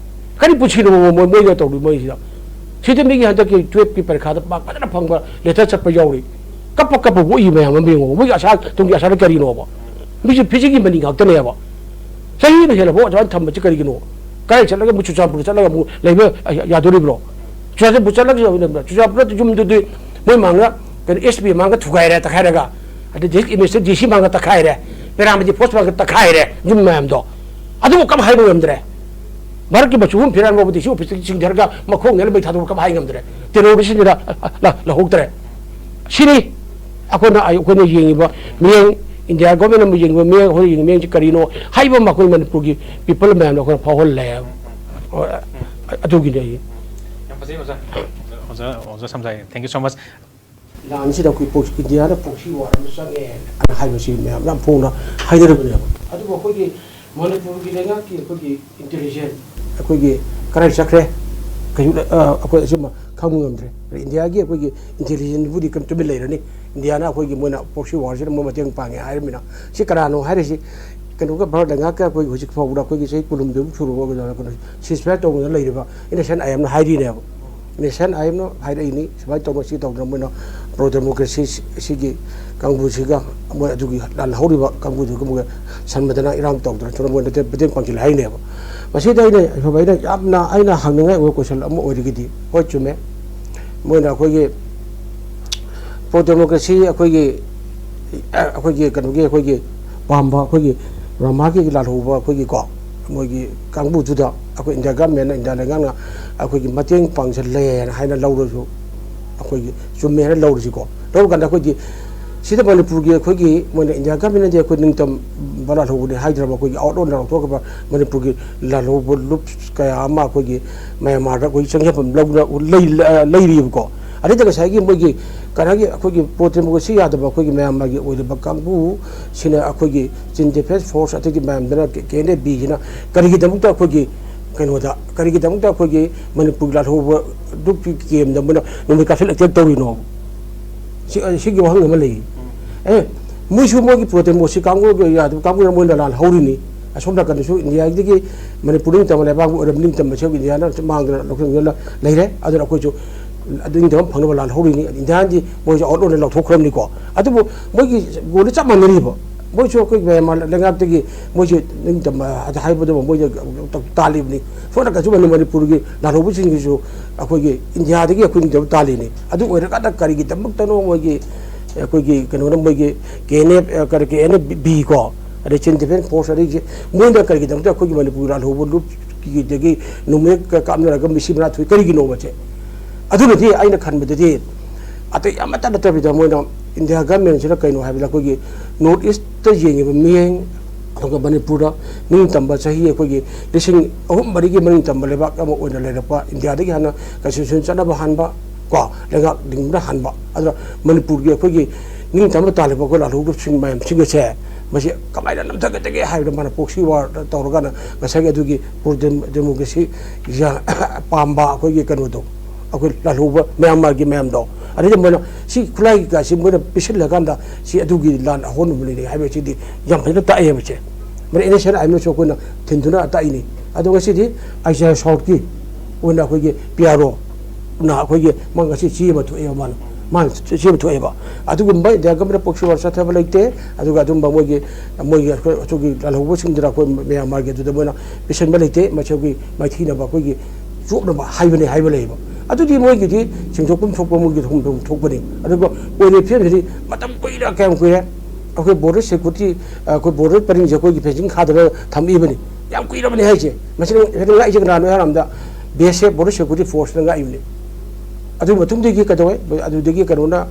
ꯀꯔꯤ ꯄꯨꯟꯁꯤꯅꯣ ꯃꯣꯏ, ꯃꯣꯏꯅ ꯇꯧꯔꯤ ꯃꯣꯏꯁꯤꯗ? ꯁꯤꯗ ꯃꯤꯒꯤ ꯍꯟꯗꯛꯀꯤ ꯇꯨꯌꯦꯜꯐꯀꯤ ꯄꯔꯤꯈꯥꯗ ꯃꯥꯔꯛ ꯐꯖꯅ ꯐꯪꯕ ꯂꯦꯇꯔ ꯆꯠꯄ ꯌꯥꯎꯔꯤ꯫ ꯀꯞꯄ ꯀꯞꯄ ꯑꯣꯛꯏ ꯃꯌꯥꯝ ꯑꯃ ꯌꯦꯡꯉꯣ꯫ ꯃꯣꯏꯒꯤ ꯑꯁꯥ, ꯇꯨꯡꯒꯤ ꯑꯁꯥꯗ ꯀꯔꯤꯅꯣꯕ? ꯃꯤꯁꯦ ꯐꯤꯖꯤꯒꯤ ꯃꯅꯤ ꯉꯥꯛꯇꯅꯦꯕ꯫ ꯆꯍꯤ ꯑꯃ ꯍꯦꯜꯂꯐꯥꯎ ꯑꯗꯨꯃꯥꯏꯅ ꯊꯝꯕꯁꯤ ꯀꯔꯤꯒꯤꯅꯣ? ꯀꯥꯏ ꯆꯠꯂꯒ ꯑꯃꯨꯛ ꯆꯨꯔꯆꯥꯟꯄꯨꯔ ꯆꯠꯂꯒ ꯑꯃꯨꯛ ꯂꯩꯕ ꯌꯥꯗꯣꯔꯤꯕ꯭ꯔꯣ? ꯆꯨꯔꯆꯥꯟꯄꯨꯔ ꯆꯠꯂꯒ ꯌꯨꯝꯗꯨꯗꯤ ꯃꯣꯏ ꯃꯥꯡꯅ ꯀꯩꯅꯣ ꯑꯦꯁ ꯄꯤ ꯃꯥꯡꯒ ꯊꯨꯒꯥꯏꯔꯦ, ꯇꯛꯈꯥꯏꯔꯒ, ꯑꯗꯩ ꯗꯤꯁꯇ꯭ꯔꯤꯛ ꯑꯦꯗꯃꯤꯅꯤꯁꯇ꯭ꯔꯦꯇꯔ ꯗꯤ ꯁꯤ ꯃꯥꯡꯒ ꯇꯛꯈꯥꯏꯔꯦ, ꯄꯦꯔꯥꯃꯤꯗꯤ ꯐꯣꯔꯁ ꯃꯥꯡꯒ ꯇꯛꯈꯥꯏꯔꯦ, ꯌꯨꯝ ꯃꯌꯥꯝꯗꯣ꯫ ꯑꯗꯨꯕꯨ ꯀꯝ ꯍꯥꯏꯕ ꯉꯝꯗ꯭ꯔꯦ꯫ ꯚꯥꯔꯠꯀꯤ ꯃꯆꯨ ꯑꯃ ꯐꯤꯔꯥꯟ ꯐꯥꯎꯕ ꯗꯤ ꯁꯤ ꯑꯣꯐꯤꯁꯇꯒꯤ ꯆꯤꯡꯊꯔꯒ ꯃꯈꯣꯡ ꯅꯦꯠꯂ ꯃꯩ ꯊꯥꯗꯣꯛꯄ ꯀꯃꯥꯏ ꯉꯝꯗ꯭ꯔꯦ? ꯇꯦꯔꯣꯔꯤꯁ꯭ꯠꯁꯤꯡꯁꯤꯅ ꯂ-, ꯂ-, ꯂꯧꯍꯧꯗ꯭ꯔꯦ꯫ ꯁꯤꯅꯤ ꯑꯩꯈꯣꯏꯅ, ꯑꯩꯈꯣꯏꯅ ꯌꯦꯡꯉꯤꯕ ꯃꯤꯠꯌꯦꯡ꯫ ꯏꯟꯗꯤꯌꯥ ꯒꯣꯔꯃꯦꯟꯅ ꯑꯃꯨꯛ ꯌꯦꯡꯕ ꯃꯤꯠꯌꯦꯡ, ꯑꯩꯈꯣꯏꯅ ꯌꯦꯡꯕ ꯃꯤꯠꯌꯦꯡꯁꯤ ꯀꯔꯤꯅꯣ ꯍꯥꯏꯕ ꯑꯃ ꯑꯩꯈꯣꯏ ꯃꯅꯤꯄꯨꯔꯒꯤ ꯄꯤꯄꯜ ꯃꯌꯥꯝꯗ ꯑꯩꯈꯣꯏꯅ ꯐꯥꯎꯍꯜꯂꯦ ꯍꯥꯏꯕ꯫ ꯑꯗꯨꯒꯤꯅꯦ ꯑꯩ꯫ ꯌꯥꯝ ꯐꯖꯩ ꯑꯣꯖꯥ꯫ ꯑꯣꯖꯥ, ꯑꯣꯖꯥ ꯁꯝꯖꯥꯏ, thank you so much꯫ ꯂꯥꯟꯁꯤꯗ ꯑꯩꯈꯣꯏ ꯄ꯭ꯔꯣꯛꯁꯤ, ꯏꯟꯗꯤꯌꯥꯗ ꯄ꯭ꯔꯣꯛꯁꯤ ꯋꯥꯔ ꯑꯃ ꯆꯪꯉꯦ ꯍꯥꯏꯕꯁꯤ ꯃꯌꯥꯝ ꯌꯥꯝ ꯐꯣꯡꯅ ꯍꯥꯏꯅꯔꯕꯅꯦꯕ꯫ ꯑꯗꯨꯕꯨ ꯑꯩꯈꯣꯏꯒꯤ ꯃꯅꯤꯄꯨꯔꯒꯤ ꯂꯩꯉꯥꯛꯀꯤ ꯑꯩꯈꯣꯏꯒꯤ ꯏꯟꯇꯦꯂꯤꯖꯦꯟ ꯑꯩꯈꯣꯏꯒꯤ ꯀꯗꯥꯏ ꯆꯠꯈ꯭ꯔꯦ? ꯀꯩꯁꯨ, ꯑ, ꯑꯩꯈꯣꯏ ꯑꯆꯨꯝꯕ ꯈꯪꯕ ꯉꯝꯗ꯭ꯔꯦ꯫ ꯏꯟꯗꯤꯌꯥꯒꯤ ꯑꯩꯈꯣꯏꯒꯤ ꯏꯟꯇꯦꯂꯤꯖꯦꯟꯕꯨꯗꯤ ꯀꯩꯝ ꯇꯨꯃꯤꯟ ꯂꯩꯔꯅꯤ꯫ ꯏꯟꯗꯤꯌꯥꯅ ꯑꯩꯈꯣꯏꯒꯤ ꯃꯣꯏꯅ ꯄ꯭ꯔꯣꯛꯁꯤ ꯋꯥꯔꯁꯤꯗ ꯃꯣꯏ ꯃꯇꯦꯡ ꯄꯥꯡꯉꯦ ꯍꯥꯏꯔꯃꯤꯅ꯫ ꯁꯤ ꯀꯅꯥꯅꯣ ꯍꯥꯏꯔꯤꯁꯤ? ꯀꯩꯅꯣꯒ ꯚꯥꯔꯠ ꯂꯩꯉꯥꯛꯀ ꯑꯩꯈꯣꯏ ꯍꯧꯖꯤꯛ ꯐꯥꯎꯕꯗ ꯑꯩꯈꯣꯏꯒꯤ ꯆꯍꯤ ꯀꯨꯟꯍꯨꯝꯗꯣꯏꯃꯨꯛ ꯁꯨꯔꯕ ꯀꯩꯅꯣ ceasefire ꯇꯧꯗꯅ ꯂꯩꯔꯤꯕ ꯏꯟꯗꯤꯌꯟ ꯑꯥꯏ ꯑꯦꯝꯅ ꯍꯥꯏꯔꯤꯅꯦꯕ꯫ ꯏꯟꯗꯤꯌꯟ ꯑꯥꯏ ꯑꯦꯝꯅ ꯍꯥꯏꯔꯛꯏꯅꯤ, ꯁꯨꯃꯥꯏꯅ ꯇꯧꯗꯅ ꯁꯤ ꯇꯧꯗꯅ ꯃꯣꯏꯅ ꯄ꯭ꯔꯣ ꯗꯦꯃꯣꯀ꯭ꯔꯦꯁꯤ ꯁꯤꯒꯤ ꯀꯥꯡꯕꯨꯁꯤꯒ ꯃꯣꯏ ꯑꯗꯨꯒꯤ ꯂꯥꯜꯍꯧꯔꯤꯕ ꯀꯥꯡꯕꯨꯗꯨꯒ ꯃꯣꯏꯒ ꯁꯟꯃꯗꯅ ꯏꯔꯥꯡ ꯇꯧꯗꯅ ꯊꯣꯛꯅ ꯃꯣꯏꯅ ꯃꯇꯦꯡ ꯄꯥꯡꯁꯤꯜꯂꯦ ꯍꯥꯏꯔꯤꯅꯦꯕ꯫ ꯃꯁꯤꯗ ꯑꯩꯅ, ꯑꯩꯅ ꯌꯥꯝꯅ ꯑꯩꯅ ꯍꯪꯅꯤꯡꯉꯥꯏ ꯑꯣꯏꯕ ꯀꯣꯏꯁꯟ ꯑꯃ ꯑꯣꯏꯔꯒꯗꯤ, ꯍꯣꯏ, ꯆꯨꯝꯃꯦ, ꯃꯣꯏꯅ ꯑꯩꯈꯣꯏꯒꯤ ꯄ꯭ꯔꯣ ꯗꯦꯃꯣꯀ꯭ꯔꯦꯁꯤ ꯑꯩꯈꯣꯏꯒꯤ, ꯑꯩꯈꯣꯏꯒꯤ ꯀꯩꯅꯣꯒꯤ, ꯑꯩꯈꯣꯏꯒꯤ ꯄꯥꯝꯕ, ꯑꯩꯈꯣꯏꯒꯤ ꯕ꯭ꯔꯍꯃꯥꯒꯤ ꯂꯥꯜꯍꯧꯕ ꯑꯩꯈꯣꯏꯒꯤꯀꯣ, ꯃꯣꯏꯒꯤ ꯀꯥꯡꯕꯨꯗꯨꯗ ꯑꯩꯈꯣꯏ ꯏꯟꯗꯤꯌꯥ ꯒꯃꯦꯟꯅ, ꯏꯟꯗꯤꯌꯥ ꯂꯩꯉꯥꯛꯅ ꯑꯩꯈꯣꯏꯒꯤ ꯃꯇꯦꯡ ꯄꯥꯡꯁꯤꯜꯂꯦꯅ ꯍꯥꯏꯅ ꯂꯧꯔꯁꯨ, ꯑꯩꯈꯣꯏꯒꯤ ꯆꯨꯝꯃꯦ ꯍꯥꯏꯅ ꯂꯧꯔꯁꯤꯀꯣ꯫ ꯂꯧꯔꯀꯥꯟꯗ ꯑꯩꯈꯣꯏꯒꯤ ꯁꯤꯗ ꯃꯅꯤꯄꯨꯔꯒꯤ ꯑꯩꯈꯣꯏꯒꯤ ꯃꯣꯏꯅ ꯏꯟꯗꯤꯌꯥ ꯒꯃꯦꯟꯅꯗꯤ ꯑꯩꯈꯣꯏ ꯅꯤꯡꯇꯝꯕ ꯂꯥꯜꯍꯧꯕꯅꯤ ꯍꯥꯏꯗ꯭ꯔꯕ, ꯑꯩꯈꯣꯏꯒꯤ ꯑꯥꯎꯠ ꯑꯣꯏꯅ ꯂꯥꯎꯊꯣꯛꯈ꯭ꯔꯕ ꯃꯅꯤꯄꯨꯔꯒꯤ ꯂꯥꯜꯍꯧꯕ ꯂꯨꯞ ꯀꯌꯥ ꯑꯃ ꯑꯩꯈꯣꯏꯒꯤ ꯃꯌꯥꯟꯃꯥꯔꯗ ꯑꯩꯈꯣꯏ ꯆꯪꯖꯐꯝ ꯂꯧꯅ ꯂꯩ-, ꯂꯩꯔꯤꯕꯀꯣ꯫ ꯑꯗꯩꯗ ꯉꯁꯥꯏꯒꯤ ꯃꯣꯏꯒꯤ ꯀꯅꯥꯒꯤ ꯑꯩꯈꯣꯏꯒꯤ ꯄ꯭ꯔꯣ ꯗꯦꯃꯣꯀ꯭ꯔꯦꯁꯤ ꯌꯥꯗꯕ ꯑꯩꯈꯣꯏꯒꯤ ꯃꯌꯥꯟꯃꯥꯔꯒꯤ ꯑꯣꯏꯔꯤꯕ ꯀꯥꯡꯕꯨꯁꯤꯅ ꯑꯩꯈꯣꯏꯒꯤ ꯆꯤꯟ ꯗꯤꯐꯦꯟꯁ ꯐꯣꯔꯁ ꯑꯗꯒꯤ ꯃꯌꯥꯝꯗꯅ ꯀꯦ-, ꯀꯦ ꯑꯦꯟ ꯑꯦ ꯕꯤꯁꯤꯅ ꯀꯔꯤꯒꯤꯗꯃꯛꯇ ꯑꯩꯈꯣꯏꯒꯤ ꯀꯩꯅꯣꯗ, ꯀꯔꯤꯒꯤꯗꯃꯛꯇ ꯑꯩꯈꯣꯏꯒꯤ ꯃꯅꯤꯄꯨꯔꯒꯤ ꯂꯥꯜꯍꯧꯕꯗꯨꯒꯤ ꯀꯦꯝꯗ ꯃꯣꯏꯅ ꯅꯨꯃꯤꯠ ꯀꯥꯁꯦꯜ ꯑꯦꯇꯦꯛ ꯇꯧꯔꯤꯅꯣ? ꯁꯤ, ꯁꯤꯒꯤ ꯋꯥꯍꯪ ꯑꯃ ꯂꯩ꯫ ꯑꯦ, ꯃꯣꯏꯁꯨ ꯃꯣꯏꯒꯤ ꯄ꯭ꯔꯣ ꯗꯦꯃꯣꯀ꯭ꯔꯦꯁꯤ ꯀꯥꯡꯕꯨ ꯌꯥꯗꯕ ꯀꯥꯡꯕꯨꯅ ꯃꯣꯏꯅ ꯂꯥꯜꯍꯧꯔꯤꯅꯤ꯫ ꯑꯁꯣꯝ ꯅꯥꯀꯟꯗꯁꯨ ꯏꯟꯗꯤꯌꯥꯒꯤꯗꯒꯤ ꯃꯅꯤꯄꯨꯔ ꯅꯤꯡꯇꯝꯕ ꯂꯩꯕꯥꯛꯄꯨ ꯑꯣꯏꯔꯕ ꯅꯤꯡꯇꯝꯕ ꯁꯔꯨꯛ ꯏꯟꯗꯤꯌꯥꯅ ꯃꯥꯡꯗꯅ ꯂꯧꯁꯤꯟꯗꯨꯅ ꯂꯩꯔꯦ꯫ ꯑꯗꯨꯅ ꯑꯩꯈꯣꯏꯁꯨ ꯑꯗꯨ ꯅꯤꯡꯇꯝꯕ ꯐꯪꯅꯕ ꯂꯥꯜꯍꯧꯔꯤꯅꯤ꯫ ꯏꯟꯗꯤꯌꯥꯅꯗꯤ ꯃꯣꯏꯁꯨ ꯑꯥꯎꯠ ꯑꯣꯏꯅ ꯂꯧꯊꯣꯛꯈ꯭ꯔꯕꯅꯤꯀꯣ꯫ ꯑꯗꯨꯕꯨ ꯃꯣꯏꯒꯤ ꯒꯣꯜꯗꯤ ꯆꯞ ꯃꯥꯟꯅꯔꯤꯕ꯫ ꯃꯣꯏꯁꯨ ꯑꯩꯈꯣꯏ ꯃꯌꯥꯟꯃꯥꯔ ꯂꯩꯉꯥꯛꯇꯒꯤ ꯃꯣꯏꯁꯨ ꯅꯤꯡꯇꯝꯕ ꯍꯥꯏꯕꯗꯨꯃ ꯃꯣꯏꯗ ꯇꯥꯜꯂꯤꯕꯅꯤ꯫ ꯁꯣꯝ ꯅꯥꯀꯟꯁꯨ ꯃꯅꯤ-, ꯃꯅꯤꯄꯨꯔꯒꯤ ꯂꯥꯜꯍꯧꯕꯁꯤꯡꯒꯤꯁꯨ ꯑꯩꯈꯣꯏꯒꯤ ꯏꯟꯗꯤꯌꯥꯗꯒꯤ ꯑꯩꯈꯣꯏ ꯅꯤꯡꯇꯝꯕ ꯇꯥꯜꯂꯤꯅꯤ꯫ ꯑꯗꯨ ꯑꯣꯏꯔꯀꯥꯟꯗ ꯀꯔꯤꯒꯤꯗꯃꯛꯇꯅꯣ ꯃꯣꯏꯒꯤ, ꯑꯩꯈꯣꯏꯒꯤ ꯀꯩꯅꯣꯅ ꯃꯣꯏꯒꯤ ꯀꯦ ꯑꯦꯟ ꯑꯦꯐ, ꯑ, ꯀꯔꯤ, ꯀꯦ ꯑꯦꯟ ꯑꯦꯐ ꯕꯤ ꯀꯣ, ꯑꯗꯩ ꯆꯤꯟ ꯗꯤꯐꯦꯟꯁ ꯐꯣꯔꯁ, ꯑꯗꯩꯁꯦ ꯃꯣꯏꯅ ꯀꯔꯤꯒꯤꯗꯃꯛꯇ ꯑꯩꯈꯣꯏꯒꯤ ꯃꯅꯤꯄꯨꯔꯒꯤ ꯂꯥꯜꯍꯧꯕ ꯂꯨꯞꯀꯤꯗꯒꯤ ꯅꯨꯃꯤꯠ ꯀ-, ꯀꯥꯞꯅꯔꯒ ꯃꯤꯁꯤ ꯃꯅꯥ ꯊꯣꯛꯏ ꯀꯔꯤꯒꯤꯅꯣꯕꯁꯦ? ꯑꯗꯨꯅꯗꯤ ꯑꯩꯅ ꯈꯟꯕꯗꯗꯤ ꯑꯇꯩ ꯑꯃꯠꯇ ꯅꯠꯇꯕꯤꯗ ꯃꯣꯏꯅ ꯏꯟꯗꯤꯌꯥ ꯒꯃꯦꯟꯁꯤꯅ ꯀꯩꯅꯣ ꯍꯥꯏꯕꯗ, ꯑꯩꯈꯣꯏꯒꯤ ꯅꯣꯔꯠ ꯏꯁꯇ ꯌꯦꯡꯉꯤꯕ ꯃꯤꯠꯌꯦꯡ, ꯑꯗꯨꯒ ꯃꯅꯤꯄꯨꯔꯗ ꯅꯤꯡꯇꯝꯕ ꯆꯍꯤ, ꯑꯩꯈꯣꯏꯒꯤ ꯂꯤꯁꯤꯡ ꯑꯍꯨꯝ ꯃꯔꯤꯒꯤ ꯃꯅꯤꯡꯇꯝꯕ ꯂꯩꯕꯥꯛ ꯑꯃ ꯑꯣꯏꯅ ꯂꯩꯔꯛꯄ, ꯏꯟꯗꯤꯌꯥꯗꯒꯤ ꯍꯥꯟꯅ ꯀꯟꯁꯇꯤꯇ꯭ꯌꯨꯁꯟ ꯆꯠꯅꯕ ꯍꯥꯟꯕ, ꯀꯣ, ꯂꯩꯉꯥꯛ ꯂꯤꯡꯕꯗ ꯍꯥꯟꯕ, ꯑꯗꯨꯅ ꯃꯅꯤꯄꯨꯔꯒꯤ ꯑꯩꯈꯣꯏꯒꯤ ꯅꯤꯡꯇꯝꯕ ꯇꯥꯜꯂꯤꯕ ꯑꯩꯈꯣꯏ ꯂꯥꯜꯍꯧꯕꯁꯤꯡ ꯃꯌꯥꯝꯁꯤꯡ ꯑꯁꯦ, ꯃꯁꯤ ꯀꯃꯥꯏꯅ ꯅꯝꯊꯒꯗꯒꯦ ꯍꯥꯏꯕꯗ, ꯃꯥꯅ proxy war ꯇꯧꯔꯒꯅ ꯉꯁꯥꯏꯒꯤ ꯑꯗꯨꯒꯤ pro dem-, democracy ꯄꯥꯝꯕ ꯑꯩꯈꯣꯏꯒꯤ ꯀꯩꯅꯣꯗꯣ, ꯑꯩꯈꯣꯏ ꯂꯥꯜꯍꯧꯕ ꯃꯌꯥꯝ, ꯃꯥꯒꯤ ꯃꯌꯥꯝꯗꯣ, ꯑꯗꯩꯗꯤ ꯃꯣꯏꯅ ꯁꯤ ꯈꯨꯠꯂꯥꯏ ꯀꯩꯀꯥꯁꯤ ꯃꯣꯏꯅ ꯄꯤꯁꯤꯜꯂꯀꯥꯟꯗ ꯁꯤ ꯑꯗꯨꯒꯤ ꯂꯥꯟ ꯑꯍꯣꯟꯕ ꯂꯩꯔꯦ ꯍꯥꯏꯕꯁꯤꯗꯤ ꯌꯥꯝ ꯐꯖꯅ ꯇꯥꯛꯑꯦꯕꯁꯦ꯫ ꯃꯣꯏꯅ ꯏꯟꯅꯦꯁꯟ ꯑꯥꯏꯅꯁꯨ ꯑꯩꯈꯣꯏꯅ ꯊꯤꯟꯗꯨꯅ ꯇꯥꯛꯏꯅꯤ꯫ ꯑꯗꯣ ꯉꯁꯤꯗꯤ ꯑꯥꯏ ꯁꯤ ꯑꯥꯏ ꯁꯥꯎꯠꯀꯤ ꯑꯣꯏꯅ ꯑꯩꯈꯣꯏꯒꯤ ꯄꯤ ꯑꯥꯔ ꯑꯣꯅ ꯑꯩꯈꯣꯏꯒꯤ ꯃꯥ ꯉꯁꯤ ꯆꯦ ꯑꯃ ꯊꯣꯛꯑꯦꯕ, ꯃꯥꯅ, ꯃꯥꯅ ꯆꯦ ꯑꯃ ꯊꯣꯛꯑꯦꯕ꯫ ꯑꯗꯨꯒꯨꯝꯕ ꯏꯟꯗꯤꯌꯥ ꯒꯃꯦꯟꯅ proxy war ꯆꯠꯊꯕ ꯂꯩꯇꯦ꯫ ꯑꯗꯨꯒ ꯑꯗꯨꯝꯕ ꯃꯣꯏꯒꯤ, ꯃꯣꯏꯒꯤ ꯑꯩꯈꯣꯏ ꯑꯗꯨꯒꯤ ꯂꯥꯜꯍꯧꯕꯁꯤꯡꯗꯨꯗ ꯑꯩꯈꯣꯏ ꯃꯌꯥꯝ ꯃꯥꯒꯤ ꯑꯗꯨꯗ ꯃꯣꯏꯅ ꯄꯤꯁꯟꯕ ꯂꯩꯇꯦ꯫ ꯃꯁꯤꯒꯤ ꯃꯥꯏꯊꯤꯅꯕ ꯑꯩꯈꯣꯏꯒꯤ ꯆꯣꯞꯅꯕ ꯍꯥꯏꯕꯅꯤ ꯍꯥꯏꯕ ꯂꯩꯌꯦꯕ꯫ ꯑꯗꯨꯗꯤ ꯃꯣꯏꯒꯤꯗꯤ ꯁꯦꯡꯗꯣꯛꯐꯝ ꯊꯣꯛꯄ ꯃꯣꯏꯒꯤ ꯊꯣꯛꯐꯝ ꯊꯣꯛꯄꯅꯤ꯫ ꯑꯗꯨꯒ ꯑꯣꯏꯔꯤꯕ ꯐꯤꯕꯝꯁꯤꯗꯤ ꯃꯇꯝ ꯀꯨꯏꯔ, ꯀꯌꯥꯝ ꯀꯨꯏꯔꯦ? ꯑꯩꯈꯣꯏ border security, ꯑꯩꯈꯣꯏ border ꯄꯔꯤꯡꯁꯦ ꯑꯩꯈꯣꯏꯒꯤ fencing ꯈꯥꯗꯅ ꯊꯝꯃꯤꯕꯅꯤ꯫ ꯌꯥꯝ ꯀꯨꯏꯔꯕꯅꯤ ꯍꯥꯏꯁꯦ꯫ ꯃꯁꯤꯅ ꯍꯦꯟꯅ ꯉꯥꯛꯏꯁꯦ ꯀꯅꯥꯅꯣ ꯍꯥꯏꯔ ꯀꯥꯟꯗ, B S F, border security forceꯅ ꯉꯥꯛꯏꯕꯅꯤ꯫ ꯑꯗꯨꯒꯤ ꯃꯇꯨꯡꯗꯒꯤ ꯀꯩꯗꯧꯋꯦ? ꯑꯗꯨꯗꯒꯤ ꯀꯩꯅꯣꯅ,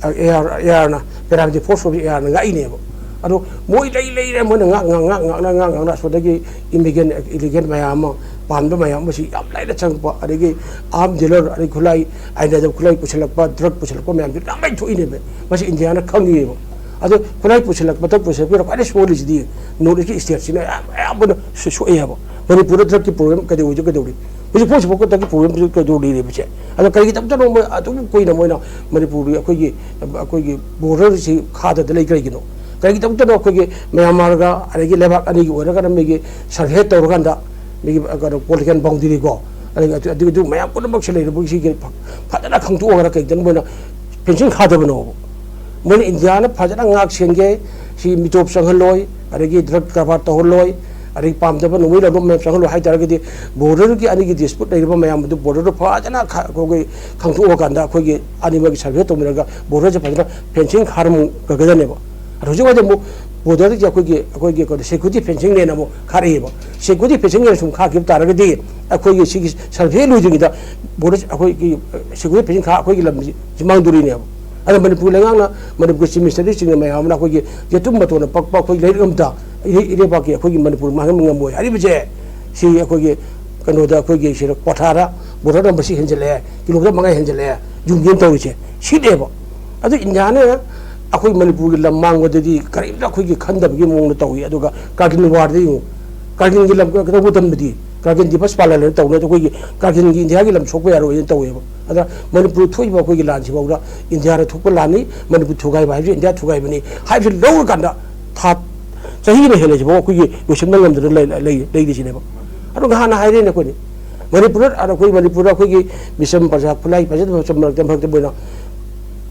ꯑꯦ ꯑꯥꯔ, ꯑꯦ ꯑꯥꯔꯅ, paramilitary force ꯑꯣꯏꯕ ꯑꯦ ꯑꯥꯔꯅ ꯉꯥꯛꯏꯅꯦꯕ꯫ ꯑꯗꯣ ꯃꯣꯏ ꯂꯩ ꯂꯩꯔꯦ, ꯃꯣꯏꯅ ꯉꯥꯛ, ꯉꯥꯛ, ꯉꯥꯛ, ꯉꯥꯛꯅ, ꯉꯥꯛ, ꯉꯥꯛꯅ ꯑꯁꯣꯝꯗꯒꯤ ꯏꯃꯤꯒ꯭ꯔꯦꯟ, ꯏꯂꯤꯒꯦꯟ ꯃꯌꯥꯝ ꯑꯃ, ꯄꯥꯝꯕ ꯃꯌꯥꯝ ꯑꯃꯁꯤ ꯌꯥꯝ ꯂꯥꯏꯅ ꯆꯪꯉꯛꯄ, ꯑꯗꯒꯤ arm dealer, ꯑꯗꯩ ꯈꯨꯠꯂꯥꯏ, ꯑꯥꯏꯟ ꯅꯥꯏꯗꯕ ꯈꯨꯠꯂꯥꯏ ꯄꯨꯁꯤꯜꯂꯛꯄ, drug ꯄꯨꯁꯤꯜꯂꯛꯄ ꯃꯌꯥꯝꯁꯤ ꯌꯥꯝ ꯂꯥꯏꯅ ꯊꯣꯛꯏꯅꯦꯕ꯫ ꯃꯁꯤ ꯏꯟꯗꯤꯌꯥꯅ ꯈꯪꯉꯤꯕ꯫ ꯑꯗꯣ ꯈꯨꯠꯂꯥꯏ ꯄꯨꯁꯤꯜꯂꯛꯄ, drug ꯄꯨꯁꯤꯜꯂꯛꯄꯗ ꯈ꯭ꯋꯥꯏꯗꯩ ꯁꯣꯜꯂꯤꯁꯤꯗꯤ North Eastꯀꯤ stateꯁꯤꯅ ꯑꯌꯥꯝ-, ꯑꯌꯥꯝꯕꯅ ꯁꯣ-, ꯁꯣꯛꯑꯦ ꯍꯥꯏꯕ꯫ ꯃꯅꯤꯄꯨꯔꯗ drugꯀꯤ problem ꯀꯩꯗꯧ-, ꯀꯩꯗꯧꯔꯤ? ꯍꯧꯖꯤꯛ ꯐꯥꯎ, ꯍꯧꯖꯤꯛ ꯐꯥꯎ drugꯀꯤ problemꯁꯤ ꯀꯩꯗꯧ ꯂꯩꯔꯤꯕꯁꯦ? ꯑꯗꯣ ꯀꯔꯤꯒꯤꯗꯃꯛꯇꯅꯣ ꯃꯣꯏ ꯑꯗꯨꯝ ꯀꯨꯏꯅ ꯃꯣꯏꯅ ꯃꯅꯤꯄꯨꯔꯒꯤ ꯑꯩꯈꯣꯏꯒꯤ, ꯑꯩꯈꯣꯏꯒꯤ borderꯁꯤ ꯈꯥꯗꯗ ꯂꯩ ꯀꯔꯤꯒꯤꯅꯣ? ꯀꯔꯤꯒꯤꯗꯃꯛꯇꯅꯣ ꯑꯩꯈꯣꯏꯒꯤ ꯃ꯭ꯌꯥꯟꯃꯥꯔꯒ ꯑꯗꯒꯤ ꯂꯩꯕꯥꯛ ꯑꯅꯤꯒꯤ ꯑꯣꯏꯔꯒꯅ ꯃꯤꯒꯤ survey ꯇꯧꯔꯀꯥꯟꯗ ꯃꯤꯒꯤ, ꯑ, ꯀꯩꯅꯣ, political boundaryꯀꯣ, ꯑꯗꯒꯤ ꯑꯗꯨ, ꯑꯗꯨ, ꯑꯗꯨ ꯃꯌꯥꯝ ꯄꯨꯝꯅꯃꯛꯁꯦ ꯂꯩꯔꯤꯕ ꯁꯤꯒꯤ ꯐ-, ꯐꯖꯅ ꯈꯪꯗꯣꯛꯑꯒ ꯀꯩꯗꯧꯅ ꯃꯣꯏꯅ fencing ꯈꯥꯗꯕꯅꯣꯕ? ꯃꯣꯏꯅ ꯏꯟꯗꯤꯌꯥꯅ ꯐꯖꯅ ꯉꯥꯛ ꯁꯦꯟꯒꯦ, ꯁꯤ ꯃꯤꯇꯣꯞ ꯆꯪꯍꯜꯂꯣꯏ, ꯑꯗꯒꯤ drug ꯀꯔꯕꯥꯔ ꯇꯧꯍꯜꯂꯣꯏ, ꯑꯗꯒꯤ ꯄꯥꯝꯗꯕ ꯅꯣꯡꯃꯩ ꯂꯥꯟꯂꯣꯟ ꯃꯌꯥꯝ ꯆꯪꯍꯜꯂꯣꯏ ꯍꯥꯏ ꯇꯥꯔꯒꯗꯤ, borderꯒꯤ ꯑꯅꯤꯒꯤ dispute ꯂꯩꯔꯤꯕ ꯃꯌꯥꯝ ꯑꯗꯨ borderꯗꯨ ꯐꯖꯅ ꯈ-, ꯑꯩꯈꯣꯏꯒꯤ ꯈꯪꯗꯣꯛꯑꯀꯥꯟꯗ ꯑꯩꯈꯣꯏꯒꯤ ꯑꯅꯤꯃꯛꯀꯤ survey ꯇꯧꯃꯤꯟꯅꯔꯒ borderꯁꯦ ꯐꯖꯅ fencing ꯈꯥꯔꯝꯒꯗꯕꯅꯦꯕ꯫ ꯑꯗꯣ ꯍꯧꯖꯤꯛ ꯋꯥꯏꯗ ꯑꯃꯨꯛ borderꯒꯤ ꯑꯩꯈꯣꯏꯒꯤ, ꯑꯩꯈꯣꯏꯒꯤ ꯀꯩꯅꯣ, security fencingꯅꯦꯅ ꯑꯃꯨꯛ ꯈꯥꯔꯛꯑꯦꯕ꯫ Security fencingꯅꯦꯅ ꯁꯨꯝ ꯈꯥꯈꯤꯕ ꯇꯥꯔꯒꯗꯤ ꯑꯩꯈꯣꯏꯒꯤ ꯁꯤꯒꯤ survey ꯂꯣꯏꯗ꯭ꯔꯤꯉꯩꯗ border ꯑꯩꯈꯣꯏꯒꯤ security fencing ꯈꯥ ꯑꯩꯈꯣꯏꯒꯤ ꯂꯝꯁꯤ ꯃꯥꯡꯗꯣꯔꯤꯅꯦꯕ꯫ ꯑꯗꯣ ꯃꯅꯤꯄꯨꯔ ꯂꯩꯉꯥꯛꯅ, ꯃꯅꯤꯄꯨꯔꯒꯤ ꯆꯤꯐ ꯃꯤꯅꯤꯁꯇꯔꯗꯒꯤ ꯆꯤꯡꯅ ꯃꯌꯥꯝ ꯑꯃꯅ ꯑꯩꯈꯣꯏꯒꯤ ꯌꯦꯇꯨꯝ ꯃꯇꯣꯟꯅ ꯄꯛꯄ ꯑꯩꯈꯣꯏ ꯂꯩꯔꯛ ꯑꯝꯇ ꯏꯔꯩ-, ꯏꯔꯩꯕꯥꯛꯀꯤ ꯑꯩꯈꯣꯏꯒꯤ ꯃꯅꯤꯄꯨꯔ ꯃꯥꯡꯍꯟꯕ ꯉꯝꯃꯣꯏ ꯍꯥꯏꯔꯤꯕꯁꯦ꯫ ꯁꯤ ꯑꯩꯈꯣꯏꯒꯤ ꯀꯩꯅꯣꯗ ꯑꯩꯈꯣꯏꯒꯤ ꯁꯤꯗ ꯀ꯭ꯋꯥꯊꯥꯗ ꯕꯣꯔꯗꯔ ꯅꯝꯕꯔꯁꯤ ꯍꯦꯟꯖꯜꯂꯛꯑꯦ, ꯀꯤꯂꯣꯃꯤꯇꯔ ꯃꯉꯥ ꯍꯦꯟꯖꯜꯂꯛꯑꯦ, ꯌꯨꯝ ꯌꯦꯟ ꯇꯧꯔꯤꯁꯦ ꯁꯤꯅꯦꯕ꯫ ꯑꯗꯨ ꯏꯟꯗꯤꯌꯥꯅ ꯑꯩꯈꯣꯏ ꯃꯅꯤꯄꯨꯔꯒꯤ ꯂꯝ ꯃꯥꯡꯕꯗꯗꯤ ꯀꯔꯤꯝꯇ ꯑꯩꯈꯣꯏꯒꯤ ꯈꯟꯗꯕꯒꯤ ꯃꯑꯣꯡꯗ ꯇꯧꯏ꯫ ꯑꯗꯨꯒ ꯀꯥꯔꯒꯤꯜ ꯋꯥꯔꯗ ꯌꯦꯡꯉꯨ, ꯀꯥꯔꯒꯤꯜꯒꯤ ꯂꯝ ꯀꯩꯗꯧꯕ ꯃꯇꯝꯗꯗꯤ ꯀꯥꯔꯒꯤꯜ ꯗꯤꯕꯁ ꯄꯥꯂꯟ ꯍꯥꯏꯅ ꯇꯧꯅ ꯑꯩꯈꯣꯏꯒꯤ ꯀꯥꯔꯒꯤꯜꯒꯤ ꯏꯟꯗꯤꯌꯥꯒꯤ ꯂꯝ ꯁꯣꯛꯄ ꯌꯥꯔꯣꯏꯅ ꯇꯧꯋꯦꯕ꯫ ꯑꯗ ꯃꯅꯤꯄꯨꯔ ꯊꯣꯛꯏꯕ ꯑꯩꯈꯣꯏꯒꯤ ꯂꯥꯟꯁꯤꯐꯥꯎꯗ ꯏꯟꯗꯤꯌꯥꯗ ꯊꯣꯛꯄ ꯂꯥꯟꯅꯤ, ꯃꯅꯤꯄꯨꯔ ꯊꯨꯒꯥꯏꯕ ꯍꯥꯏꯕꯁꯤ ꯏꯟꯗꯤꯌꯥ ꯊꯨꯒꯥꯏꯕꯅꯤ ꯍꯥꯏꯕꯁꯤ ꯂꯧꯔꯀꯥꯟꯗ ꯊꯥ ꯆꯍꯤ ꯑꯃ ꯍꯦꯜꯂꯁꯤꯐꯥꯎ ꯑꯩꯈꯣꯏꯒꯤ ꯂꯣꯏꯁꯤꯟꯕ ꯉꯝꯗꯅ ꯂꯩ-, ꯂꯩ-, ꯂꯩꯔꯤꯁꯤꯅꯦꯕ꯫ ꯑꯗꯣ ꯅꯍꯥꯟꯅ ꯍꯥꯏꯔꯦꯅꯦ ꯑꯩꯈꯣꯏꯅꯤ, ꯃꯅꯤꯄꯨꯔꯗ, ꯑꯩꯈꯣꯏ ꯃꯅꯤꯄꯨꯔꯗ ꯑꯩꯈꯣꯏꯒꯤ ꯃꯤꯆꯝ ꯄ꯭ꯔꯖꯥ ꯈꯨꯠꯂꯥꯏ ꯐꯖꯅ ꯐꯖꯕ ꯃꯔꯛꯇ, ꯃꯔꯛꯇ ꯃꯣꯏꯅ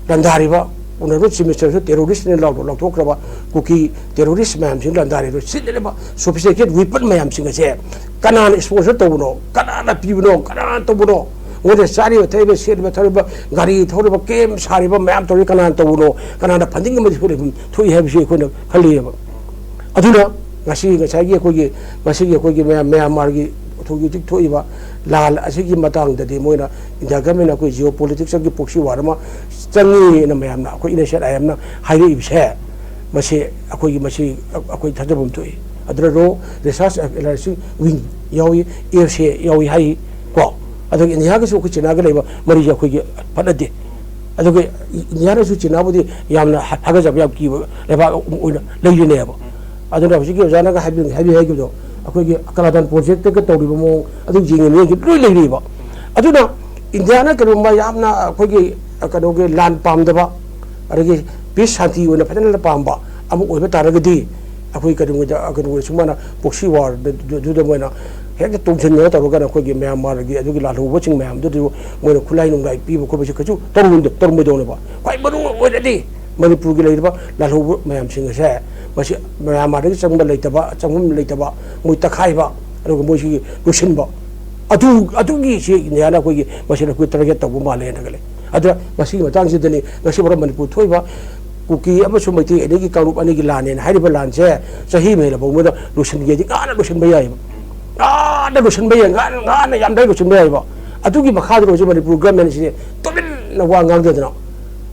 ꯂꯥꯟꯗꯥꯔꯤꯕ, ꯑꯣꯅꯔꯦꯕꯜ ꯆꯤꯐ ꯃꯤꯅꯤꯁꯇꯔꯁꯨ ꯇꯦꯔꯣꯔꯤꯁꯅꯦ ꯂꯥꯎ-, ꯂꯥꯎꯊꯣꯛꯈ꯭ꯔꯕ ꯀꯨꯀꯤ ꯇꯦꯔꯣꯔꯤꯁ ꯃꯌꯥꯝꯁꯤꯡ ꯂꯥꯟꯗꯥꯔꯤꯕ, ꯁꯤꯖꯤꯟꯅꯔꯤꯕ ꯁꯣꯐꯤꯁꯇꯤꯀꯦꯠ ꯋꯤꯄꯟ ꯃꯌꯥꯝꯁꯤꯡ ꯑꯁꯦ ꯀꯅꯥꯅ ꯏꯁꯄꯣꯟꯁꯔ ꯇꯧꯕꯅꯣ, ꯀꯅꯥꯅ ꯄꯤꯕꯅꯣ, ꯀꯅꯥꯅ ꯇꯧꯕꯅꯣ? ꯃꯣꯏꯅ ꯆꯥꯔꯤꯕ, ꯊꯛꯏꯕ, ꯁꯦꯠꯂꯤꯕ, ꯊꯛꯂꯤꯕ, ꯒꯥꯔꯤ ꯊꯧꯔꯤꯕ, ꯀꯦꯝ ꯁꯥꯔꯤꯕ ꯃꯌꯥꯝ ꯇꯧꯔꯤ ꯀꯅꯥꯅ ꯇꯧꯕꯅꯣ? ꯀꯅꯥꯅ ꯐꯟꯗꯤꯡ ꯑꯃꯗꯤ ꯊꯣꯛꯂꯤ-, ꯊꯣꯛꯏ ꯍꯥꯏꯕꯁꯤ ꯑꯩꯈꯣꯏꯅ ꯈꯜꯂꯤꯑꯕ꯫ ꯑꯗꯨꯅ ꯉꯁꯤ, ꯉꯁꯥꯏꯒꯤ ꯑꯩꯈꯣꯏꯒꯤ, ꯉꯁꯤꯒꯤ ꯑꯩꯈꯣꯏꯒꯤ ꯃꯌꯥꯝ, ꯃ꯭ꯌꯥꯟꯃꯥꯔꯒꯤ ꯍꯧꯖꯤꯛ ꯍꯧꯖꯤꯛ ꯊꯣꯛꯏꯕ ꯂꯥꯟ ꯑꯁꯤꯒꯤ ꯃꯇꯥꯡꯗꯗꯤ ꯃꯣꯏꯅ ꯏꯟꯗꯤꯌꯥ ꯒꯃꯦꯟꯅ ꯑꯩꯈꯣꯏ ꯖꯤꯑꯣ ꯄꯣꯂꯤꯇꯤꯛꯁꯀꯤ ꯄ꯭ꯔꯣꯛꯁꯤ ꯋꯥꯔ ꯑꯃ ꯆꯪꯉꯤꯅ ꯃꯌꯥꯝꯅ, ꯑꯩꯈꯣꯏ ꯏꯟ ꯑꯦꯁ ꯑꯦꯟ ꯑꯥꯏ ꯑꯦꯝꯅ ꯍꯥꯏꯔꯛꯏꯕꯁꯦ, ꯃꯁꯤ ꯑꯩꯈꯣꯏꯒꯤ, ꯃꯁꯤ ꯑꯩꯈꯣꯏ ꯊꯥꯖꯕ ꯑꯃ ꯊꯣꯛꯏ꯫ ꯑꯗꯨꯅ ꯔꯣ ꯔꯤꯁꯔꯁ ꯑꯦꯟ ꯑꯦꯅꯥꯂꯥꯏꯁꯤꯁ ꯋꯤꯡ ꯌꯥꯎꯏ, ꯑꯦꯐ ꯁꯤ ꯑꯦ ꯌꯥꯎꯏ ꯍꯥꯏ ꯀꯣ꯫ ꯑꯗꯨꯒ ꯏꯟꯗꯤꯌꯥꯒꯁꯨ ꯑꯩꯈꯣꯏ ꯆꯤꯅꯥꯒ ꯂꯩꯕ ꯃꯔꯤꯁꯦ ꯑꯩꯈꯣꯏꯒꯤ ꯐꯠꯅꯗꯦ꯫ ꯑꯗꯨꯒ ꯏꯟꯗꯤꯌꯥꯅꯁꯨ ꯆꯤꯅꯥꯕꯨꯗꯤ ꯌꯥꯝꯅ ꯊꯥꯒꯠꯆꯕ, ꯌꯥꯝ ꯀꯤꯕ ꯂꯩꯕꯥꯛ ꯑꯣꯏꯅ ꯂꯩꯔꯤꯅꯦꯕ꯫ ꯑꯗꯨꯅ ꯍꯧꯖꯤꯛꯀꯤ ꯑꯣꯖꯥꯅꯒ ꯍꯥꯏꯕꯤ-, ꯍꯥꯏꯕꯤ-, ꯍꯥꯏꯈꯤꯕꯗꯣ, ꯑꯩꯈꯣꯏꯒꯤ ꯀꯂꯥꯗꯥꯟ ꯄ꯭ꯔꯣꯖꯦꯛꯇꯒ ꯇꯧꯔꯤꯕ ꯃꯑꯣꯡ ꯑꯗꯨ ꯌꯦꯡꯉꯤ ꯃꯤꯑꯣꯏꯁꯤꯡ ꯂꯣꯏ ꯂꯩꯔꯤꯕ꯫ ꯑꯗꯨꯅ ꯏꯟꯗꯤꯌꯥꯅ ꯀꯔꯤꯒꯨꯝꯕ ꯌꯥꯝꯅ ꯑꯩꯈꯣꯏꯒꯤ ꯀꯩꯅꯣꯒꯤ ꯂꯥꯟ ꯄꯥꯝꯗꯕ, ꯑꯗꯒꯤ ꯄꯤꯁ ꯁꯥꯟꯇꯤ ꯑꯣꯏꯅ ꯐꯖꯅ ꯄꯥꯝꯕ ꯑꯃ ꯑꯣꯏꯕ ꯇꯥꯔꯒꯗꯤ, ꯑꯩꯈꯣꯏ ꯀꯩꯅꯣꯒꯤꯗ, ꯀꯩꯅꯣꯒꯤ ꯁꯨꯃꯥꯏꯅ ꯄ꯭ꯔꯣꯛꯁꯤ ꯋꯥꯔꯗꯨꯗ ꯃꯣꯏꯅ ꯍꯦꯛꯇ ꯇꯣꯡꯁꯤꯟꯅꯔ ꯇꯧꯔꯒꯅ ꯑꯩꯈꯣꯏꯒꯤ ꯃ꯭ꯌꯥꯟꯃꯥꯔꯒꯤ ꯑꯗꯨꯒꯤ ꯂꯥꯜꯍꯧꯕꯁꯤꯡ ꯃꯌꯥꯝꯗꯨꯗ ꯃꯣꯏꯅ ꯈꯨꯠꯂꯥꯏ ꯅꯨꯡꯂꯥꯏ ꯄꯤꯕ ꯈꯣꯠꯄꯁꯦ ꯀꯩꯁꯨ ꯇꯧꯔꯝꯗ-, ꯇꯧꯔꯝꯃꯣꯏꯗꯧꯅꯦꯕ꯫ ꯈ꯭ꯋꯥꯏ ꯃꯔꯨ ꯑꯣꯏꯔꯗꯤ ꯃꯅꯤꯄꯨꯔꯒꯤ ꯂꯩꯔꯤꯕ ꯂꯥꯜꯍꯧꯕ ꯃꯌꯥꯝꯁꯤꯡ ꯑꯁꯦ, ꯃꯁꯤ ꯃ꯭ꯌꯥꯟꯃꯥꯔꯗꯒꯤ ꯆꯪꯕ ꯂꯩꯇꯕ, ꯆꯪꯐꯝ ꯂꯩꯇꯕ, ꯃꯣꯏ ꯇꯛꯈꯥꯏꯕ, ꯑꯗꯨꯒ ꯃꯣꯏꯁꯤꯒꯤ ꯂꯣꯏꯁꯤꯟꯕ, ꯑꯗꯨ, ꯑꯗꯨꯒꯤ ꯁꯤ ꯏꯟꯗꯤꯌꯥꯅ ꯑꯩꯈꯣꯏꯒꯤ ꯃꯁꯤꯗ ꯑꯩꯈꯣꯏ ꯇꯥꯔꯒꯦꯠ ꯇꯧꯕ ꯃꯥꯜꯂꯦꯅ ꯈꯜꯂꯦ꯫ ꯑꯗꯨꯅ ꯃꯁꯤꯒꯤ ꯃꯇꯥꯡꯁꯤꯗꯅꯤ ꯉꯁꯤ ꯃꯔꯛ ꯃꯅꯤꯄꯨꯔ ꯊꯣꯛꯏꯕ ꯀꯨꯀꯤ ꯑꯃꯁꯨꯡ ꯃꯩꯇꯩ ꯑꯅꯤꯒꯤ ꯀꯥꯡꯂꯨꯞ ꯑꯅꯤꯒꯤ ꯂꯥꯟꯅꯦꯅ ꯍꯥꯏꯔꯤꯕ ꯂꯥꯟꯁꯦ ꯆꯍꯤ ꯑꯃ ꯍꯦꯜꯂꯐꯥꯎ ꯃꯣꯏꯅ ꯂꯣꯏꯁꯤꯟꯒꯦꯗꯤ ꯉꯥꯅ ꯂꯣꯏꯁꯤꯟꯕ ꯌꯥꯏꯑꯕ꯫ ꯉꯥꯅ ꯂꯣꯏꯁꯤꯟꯕ ꯌꯥꯏ, ꯉꯥꯅ, ꯉꯥꯅ ꯌꯥꯝꯗ꯭ꯔꯒ ꯂꯣꯏꯁꯤꯟꯕ ꯌꯥꯏꯑꯕ꯫ ꯑꯗꯨꯒꯤ ꯃꯈꯥꯗ ꯍꯧꯖꯤꯛ ꯃꯅꯤꯄꯨꯔ ꯒꯃꯦꯟꯁꯤꯗꯤ ꯇꯨꯃꯤꯟꯅ ꯋꯥ ꯉꯥꯡꯗꯗꯅ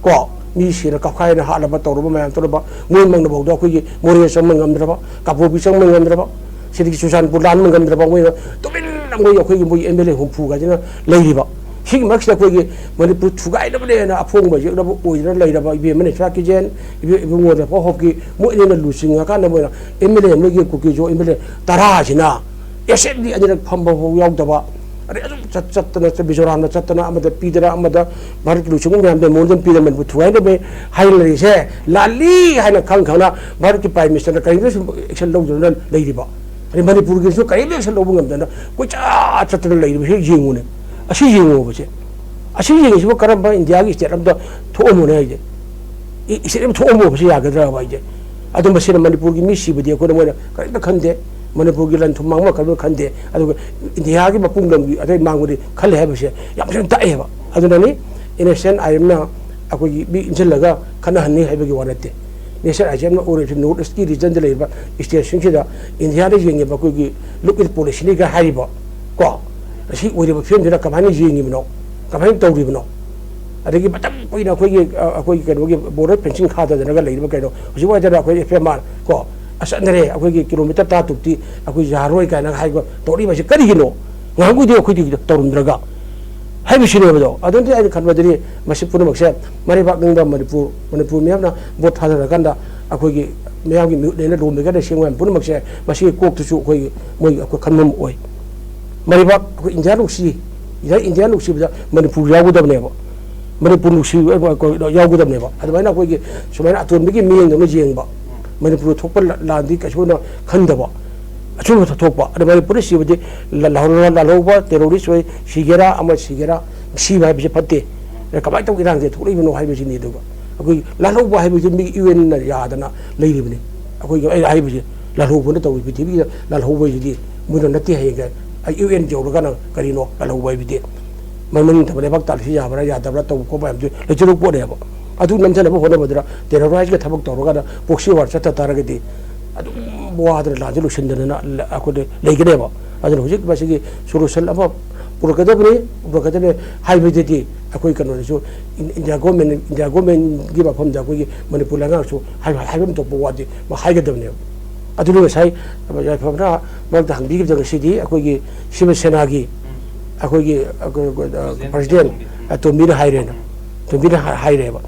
ꯀꯣ, ꯃꯤ ꯁꯤꯅ ꯀꯞꯈꯥꯏꯅ ꯍꯥꯠꯂꯕ, ꯇꯧꯔꯕ ꯃꯌꯥꯝ ꯇꯧꯔꯕ, ꯃꯣꯏ ꯃꯪꯅꯐꯥꯎꯗ ꯑꯩꯈꯣꯏꯒꯤ ꯃꯣꯔꯦ ꯆꯪꯕ ꯉꯝꯗ꯭ꯔꯕ, ꯀꯥꯡꯄꯣꯛꯄꯤ ꯆꯪꯕ ꯉꯝꯗ꯭ꯔꯕ, ꯁꯤꯗꯒꯤ ꯆꯨꯔꯆꯥꯟꯄꯨꯔ ꯂꯥꯟꯕ ꯉꯝꯗ꯭ꯔꯕ, ꯃꯣꯏꯅ ꯇꯨꯃꯤꯟꯅ ꯃꯣꯏ ꯑꯩꯈꯣꯏꯒꯤ ꯃꯣꯏ ꯑꯦꯝ ꯑꯦꯜ ꯑꯦ ꯍꯨꯝꯐꯨ ꯀꯥꯏꯁꯤꯅ ꯂꯩꯔꯤꯕ꯫ ꯁꯤꯒꯤ ꯃꯔꯛꯁꯤꯗ ꯑꯩꯈꯣꯏꯒꯤ ꯃꯅꯤꯄꯨꯔ ꯊꯨꯒꯥꯏꯅꯕꯅꯦꯅ ꯑꯐꯣꯡꯕ ꯌꯦꯛꯅꯕ ꯑꯣꯏꯗꯅ ꯂꯩꯔꯕ ꯏꯕꯦꯝꯃ ꯅꯦꯁ꯭ꯔꯥ ꯀꯤꯖꯦꯟ, ꯏꯕꯦ-, ꯏꯕꯨꯡꯉꯣ ꯂꯦꯞꯄ ꯍꯣꯞꯀꯤ, ꯃꯣꯏ ꯑꯅꯤꯅ ꯂꯨꯆꯤꯡꯉꯀꯥꯟꯗ ꯃꯣꯏꯅ ꯑꯦꯝ ꯑꯦꯜ ꯑꯦ ꯑꯃꯒꯤ ꯀꯨꯀꯤꯖꯣ ꯑꯦꯝ ꯑꯦꯜ ꯑꯦ ꯇꯔꯥꯁꯤꯅ ꯑꯦꯁꯦꯠꯂꯤ ꯑꯅꯤꯔꯛ ꯐꯝꯕ ꯐꯥꯎ ꯌꯥꯎꯗꯕ, ꯑꯗꯩ ꯑꯗꯨꯝ ꯆꯠ-, ꯆꯠꯇꯅ ꯆꯠ-, ꯃꯤꯖꯣꯔꯥꯝꯗ ꯆꯠꯇꯅ, ꯑꯃꯗ ꯄꯤꯗꯅ, ꯑꯃꯗ ꯚꯥꯔꯠꯀꯤ ꯂꯨꯆꯤꯡꯕ ꯃꯌꯥꯝꯗ ꯃꯣꯟꯗ ꯄꯤꯗꯅ ꯃꯅꯤꯄꯨꯔ ꯊꯨꯒꯥꯏꯅꯕ ꯍꯥꯏꯅ ꯂꯩꯔꯤꯁꯦ ꯂꯥꯜꯂꯤ ꯍꯥꯏꯅ ꯈꯪ ꯈꯪꯅ ꯚꯥꯔꯠꯀꯤ ꯄ꯭ꯔꯥꯏꯝ ꯃꯤꯅꯤꯁꯇꯔꯅ ꯀꯔꯤꯝꯇꯁꯨ ꯑꯦꯛꯁꯟ ꯂꯧꯗꯅ ꯂꯩꯔꯤꯕ꯫ ꯑꯗꯩ ꯃꯅꯤꯄꯨꯔꯒꯤꯁꯨ ꯀꯔꯤꯝꯇ ꯑꯦꯛꯁꯟ ꯂꯧꯕ ꯉꯝꯗꯅ ꯀꯣꯏꯆꯠ ꯆꯠꯇꯅ ꯂꯩꯔꯤꯕ ꯍꯦꯛ ꯌꯦꯡꯉꯨꯅꯦ꯫ ꯑꯁꯤ ꯌꯦꯡꯉꯣꯕꯁꯦ꯫ ꯑꯁꯤ ꯌꯦꯡꯉꯤꯁꯤꯕꯨ ꯀꯔꯝꯕ ꯏꯟꯗꯤꯌꯥꯒꯤ ꯁ꯭ꯇꯦꯠ ꯑꯃꯗ ꯊꯣꯛꯑꯝꯃꯣꯅꯦ ꯍꯥꯏꯁꯦ? ꯏ-, ꯁ꯭ꯇꯦꯠ ꯑꯃ ꯊꯣꯛꯑꯝꯃꯣꯕꯁꯤ ꯌꯥꯒꯗ꯭ꯔꯕ ꯍꯥꯏꯁꯦ? ꯑꯗꯣ ꯃꯁꯤꯅ ꯃꯅꯤꯄꯨꯔꯒꯤ ꯃꯤ ꯁꯤꯕꯗꯤ ꯑꯩꯈꯣꯏꯅ ꯃꯣꯏꯅ ꯀꯔꯤꯝꯇ ꯈꯟꯗꯦ꯫ ꯃꯅꯤꯄꯨꯔꯒꯤ ꯂꯟ ꯊꯨꯝ ꯃꯥꯡꯕ ꯀꯔꯤꯝꯇ ꯈꯟꯗꯦ꯫ ꯑꯗꯨꯒ ꯏꯟꯗꯤꯌꯥꯒꯤ ꯃꯄꯨꯡ ꯂꯝꯒꯤ ꯑꯇꯩ ꯃꯥꯡꯕꯗꯤ ꯈꯜꯂꯦ ꯍꯥꯏꯕꯁꯦ ꯌꯥꯝ ꯊꯤꯅ ꯇꯥꯛꯑꯦꯕ꯫ ꯑꯗꯨꯅꯅꯤ ꯑꯦꯟ ꯑꯦꯁ ꯑꯦꯟ ꯑꯥꯏ ꯑꯦꯝꯅ ꯑꯩꯈꯣꯏꯒꯤ ꯃꯤ ꯏꯟꯁꯤꯜꯂꯒ ꯈꯠꯅꯍꯟꯅꯤ ꯍꯥꯏꯕꯒꯤ ꯋꯥ ꯅꯠꯇꯦ꯫ ꯅꯦꯁꯅꯦꯜ ꯑꯥꯏ ꯖꯤ ꯑꯦꯝꯅ ꯑꯣꯏꯔꯤꯕꯁꯤ ꯅꯣꯔꯠ ꯏꯁꯀꯤ ꯔꯤꯖꯟꯗ ꯂꯩꯔꯤꯕ ꯁ꯭ꯇꯦꯠꯁꯤꯡꯁꯤꯗ ꯏꯟꯗꯤꯌꯥꯗ ꯌꯦꯡꯉꯤꯕ ꯑꯩꯈꯣꯏꯒꯤ ꯂꯨꯛ ꯏꯠ ꯄꯣꯂꯤꯁꯤꯅꯤꯒ ꯍꯥꯏꯔꯤꯕ ꯀꯣ, ꯑꯁꯤ ꯑꯣꯏꯔꯤꯕ ꯐꯤꯕꯝꯁꯤꯗ ꯀꯃꯥꯏꯅ ꯌꯦꯡꯉꯤꯕꯅꯣ, ꯀꯃꯥꯏꯅ ꯇꯧꯔꯤꯕꯅꯣ? ꯑꯗꯒꯤ ꯃꯇꯝ ꯀꯨꯏꯅ ꯑꯩꯈꯣꯏꯒꯤ, ꯑ, ꯑꯩꯈꯣꯏꯒꯤ ꯀꯩꯅꯣꯒꯤ ꯕꯣꯔꯗꯔ ꯐꯦꯟꯁꯤꯡ ꯈꯥꯗꯗꯅꯒ ꯂꯩꯔꯤꯕ ꯀꯩꯅꯣ, ꯍꯧꯖꯤꯛ ꯋꯥꯏꯗꯅ ꯑꯩꯈꯣꯏ ꯑꯦꯐ ꯑꯦꯝ ꯑꯥꯔ ꯀꯣ, ꯑꯁ, ꯆꯠꯅꯔꯦ, ꯑꯩꯈꯣꯏꯒꯤ ꯀꯤꯂꯣꯃꯤꯇꯔ ꯇꯔꯥ ꯇꯔꯨꯛꯇꯤ ꯑꯩꯈꯣꯏ ꯌꯥꯔꯣꯏ ꯀꯥꯏꯅ ꯍꯥꯏꯕ ꯇꯧꯔꯛꯏꯕꯁꯤ ꯀꯔꯤꯒꯤꯅꯣ? ꯉꯥꯡꯕꯨꯗꯤ ꯑꯩꯈꯣꯏꯗꯤ ꯇꯧꯔꯝꯗ꯭ꯔꯒ ꯍꯥꯏꯕꯁꯤꯅꯦꯕꯗꯣ꯫ ꯑꯗꯨꯅꯗꯤ ꯑꯩꯅ ꯈꯟꯕꯗꯗꯤ ꯃꯁꯤ ꯄꯨꯝꯅꯃꯛꯁꯦ ꯃꯔꯩꯕꯥꯛ ꯅꯤꯡꯕ ꯃꯅꯤꯄꯨꯔ, ꯃꯅꯤꯄꯨꯔ ꯃꯤꯌꯥꯝꯅ ꯚꯣꯠ ꯊꯥꯗꯔꯀꯥꯟꯗ ꯑꯩꯈꯣꯏꯒꯤ ꯃꯤꯌꯥꯝꯒꯤ ꯃꯤꯍꯨꯠꯅꯦꯅ ꯂꯣꯝꯕꯤꯒꯅ ꯁꯦꯡꯕ ꯄꯨꯝꯅꯃꯛꯁꯦ ꯃꯁꯤꯒꯤ ꯀꯣꯛꯇꯁꯨ ꯑꯩꯈꯣꯏ, ꯃꯣꯏ ꯑꯩꯈꯣꯏ ꯈꯟꯐꯝ ꯑꯣꯏ꯫ ꯃꯔꯩꯕꯥꯛ ꯑꯩꯈꯣꯏ ꯏꯟꯗꯤꯌꯥ ꯅꯨꯡꯁꯤ, ꯏꯟꯗꯤꯌꯥ, ꯏꯟꯗꯤꯌꯥ ꯅꯨꯡꯁꯤꯕꯗ ꯃꯅꯤꯄꯨꯔ ꯌꯥꯎꯒꯗꯕꯅꯦꯕ꯫ ꯃꯅꯤꯄꯨꯔ ꯅꯨꯡꯁꯤꯕ ꯑꯩꯈꯣꯏ ꯌꯥꯎꯒꯗꯕꯅꯦꯕ꯫ ꯑꯗꯨꯃꯥꯏꯅ ꯑꯩꯈꯣꯏꯒꯤ ꯁꯨꯃꯥꯏꯅ ꯑꯇꯣꯟꯕꯒꯤ ꯃꯤꯠꯌꯦꯡꯗꯧꯅ ꯌꯦꯡꯕ, ꯃꯅꯤꯄꯨꯔꯗ ꯊꯣꯛꯄ ꯂ-, ꯂꯥꯟꯗꯤ ꯀꯩꯁꯨꯅ ꯈꯟꯗꯕ, ꯑꯆꯨꯝꯕ ꯊꯣꯛꯄ꯫ ꯑꯗꯨ ꯃꯅꯤꯄꯨꯔꯗ ꯁꯤꯕꯗꯤ ꯂ-, ꯂꯥꯜꯍꯧ-, ꯂꯥꯜꯍꯧꯕ ꯇꯦꯔꯣꯔꯤꯁ ꯑꯣꯏ ꯁꯤꯒꯦꯔꯥ ꯑꯃ ꯁꯤꯒꯦꯔꯥ, ꯁꯤꯕ ꯍꯥꯏꯕꯁꯦ ꯐꯠꯇꯦ꯫ ꯑꯗ ꯀꯃꯥꯏꯅ ꯇꯧꯕ ꯏꯔꯥꯡꯁꯦ ꯊꯣꯛꯂꯛꯏꯕꯅꯣ ꯍꯥꯏꯕꯁꯤꯅꯤ꯫ ꯑꯗꯨꯒ ꯑꯩꯈꯣꯏ ꯂꯥꯜꯍꯧꯕ ꯍꯥꯏꯕꯁꯤ ꯃꯤ ꯌꯨ ꯑꯦꯟꯅ ꯌꯥꯗꯅ ꯂꯩꯔꯤꯕꯅꯤ꯫ ꯑꯩꯈꯣꯏꯒꯤ ꯑꯩꯅ ꯍꯥꯏꯕꯁꯦ ꯂꯥꯜꯍꯧꯕꯅ ꯇꯧꯏ, ꯄ꯭ꯔꯤꯊꯤꯕꯤꯗ ꯂꯥꯜꯍꯧꯕ ꯍꯥꯏꯁꯤꯗꯤ ꯃꯣꯏꯅ ꯅꯠꯇꯦ ꯍꯌꯦꯡ ꯑꯩ ꯌꯨ ꯑꯦꯟ ꯌꯧꯔꯒꯅ ꯀꯔꯤꯅꯣ ꯂꯥꯜꯍꯧꯕ ꯍꯥꯏꯕꯗꯤ? ꯃꯃꯤꯡ ꯊꯝꯕ ꯂꯩꯕꯥꯛ ꯇꯥꯜꯂꯤꯁꯤ ꯌꯥꯕ꯭ꯔꯥ ꯌꯥꯗꯕ꯭ꯔꯥ ꯇꯧꯕ ꯈꯣꯠꯄ ꯍꯥꯏꯕꯗꯨ ꯂꯩꯖꯔꯨ ꯄꯣꯠꯅꯦꯕ꯫ ꯑꯗꯨ ꯅꯝꯊꯅꯕ ꯍꯣꯠꯅꯕꯗꯨꯗ ꯇꯦꯔꯣꯔꯥꯏꯖꯀ ꯊꯕꯛ ꯇꯧꯔꯒꯅ ꯄ꯭ꯔꯣꯛꯁꯤ ꯋꯥꯔ ꯆꯠꯊ ꯇꯥꯔꯒꯗꯤ ꯑꯗꯨꯝ ꯋꯥꯗꯅ ꯂꯥꯟꯁꯦ ꯂꯣꯏꯁꯤꯟꯗꯅ ꯑꯩꯈꯣꯏꯗ ꯂꯩꯒꯅꯦꯕ꯫ ꯑꯗꯨꯅ ꯍꯧꯖꯤꯛ ꯃꯁꯤꯒꯤ ꯁꯣꯂꯨꯁꯟ ꯑꯃ ꯄꯨꯔꯛꯀꯗꯕꯅꯤ, ꯄꯨꯔꯛꯀꯗꯕꯅꯤ ꯍꯥꯏꯕꯗꯨꯗꯤ ꯑꯩꯈꯣꯏ ꯀꯩꯅꯣꯗꯁꯨ, ꯏꯟ-, ꯏꯟꯗꯤꯌꯥ ꯒꯣꯔꯃꯦꯟ, ꯏꯟꯗꯤꯌꯥ ꯒꯣꯔꯃꯦꯟꯒꯤ ꯃꯐꯝꯗ ꯑꯩꯈꯣꯏꯒꯤ ꯃꯅꯤꯄꯨꯔ ꯂꯩꯉꯥꯛꯁꯨ ꯍꯥꯏ-, ꯍꯥꯏꯐꯝ ꯊꯣꯛꯄ ꯋꯥꯗꯤ ꯃꯥ ꯍꯥꯏꯒꯗꯕꯅꯦꯕ꯫ ꯑꯗꯨꯅ ꯉꯁꯥꯏ ꯌꯥꯏꯐꯕꯅ ꯃꯔꯛꯇ ꯍꯪꯕꯤꯈꯤꯕꯗ, ꯉꯁꯤꯗꯤ ꯑꯩꯈꯣꯏꯒꯤ ꯁꯤꯕ ꯁꯦꯅꯥꯒꯤ ꯑꯩꯈꯣꯏꯒꯤ, ꯑꯩꯈꯣꯏ, ꯑꯩꯈꯣꯏ, ꯑ, ꯄ꯭ꯔꯁꯤꯗꯦꯟ, ꯑ, ꯇꯣꯝꯕꯤꯅ ꯍꯥꯏꯔꯦꯅ, ꯇꯣꯝꯕꯤꯅ ꯍꯥꯏ-, ꯍꯥꯏꯔꯦꯕ꯫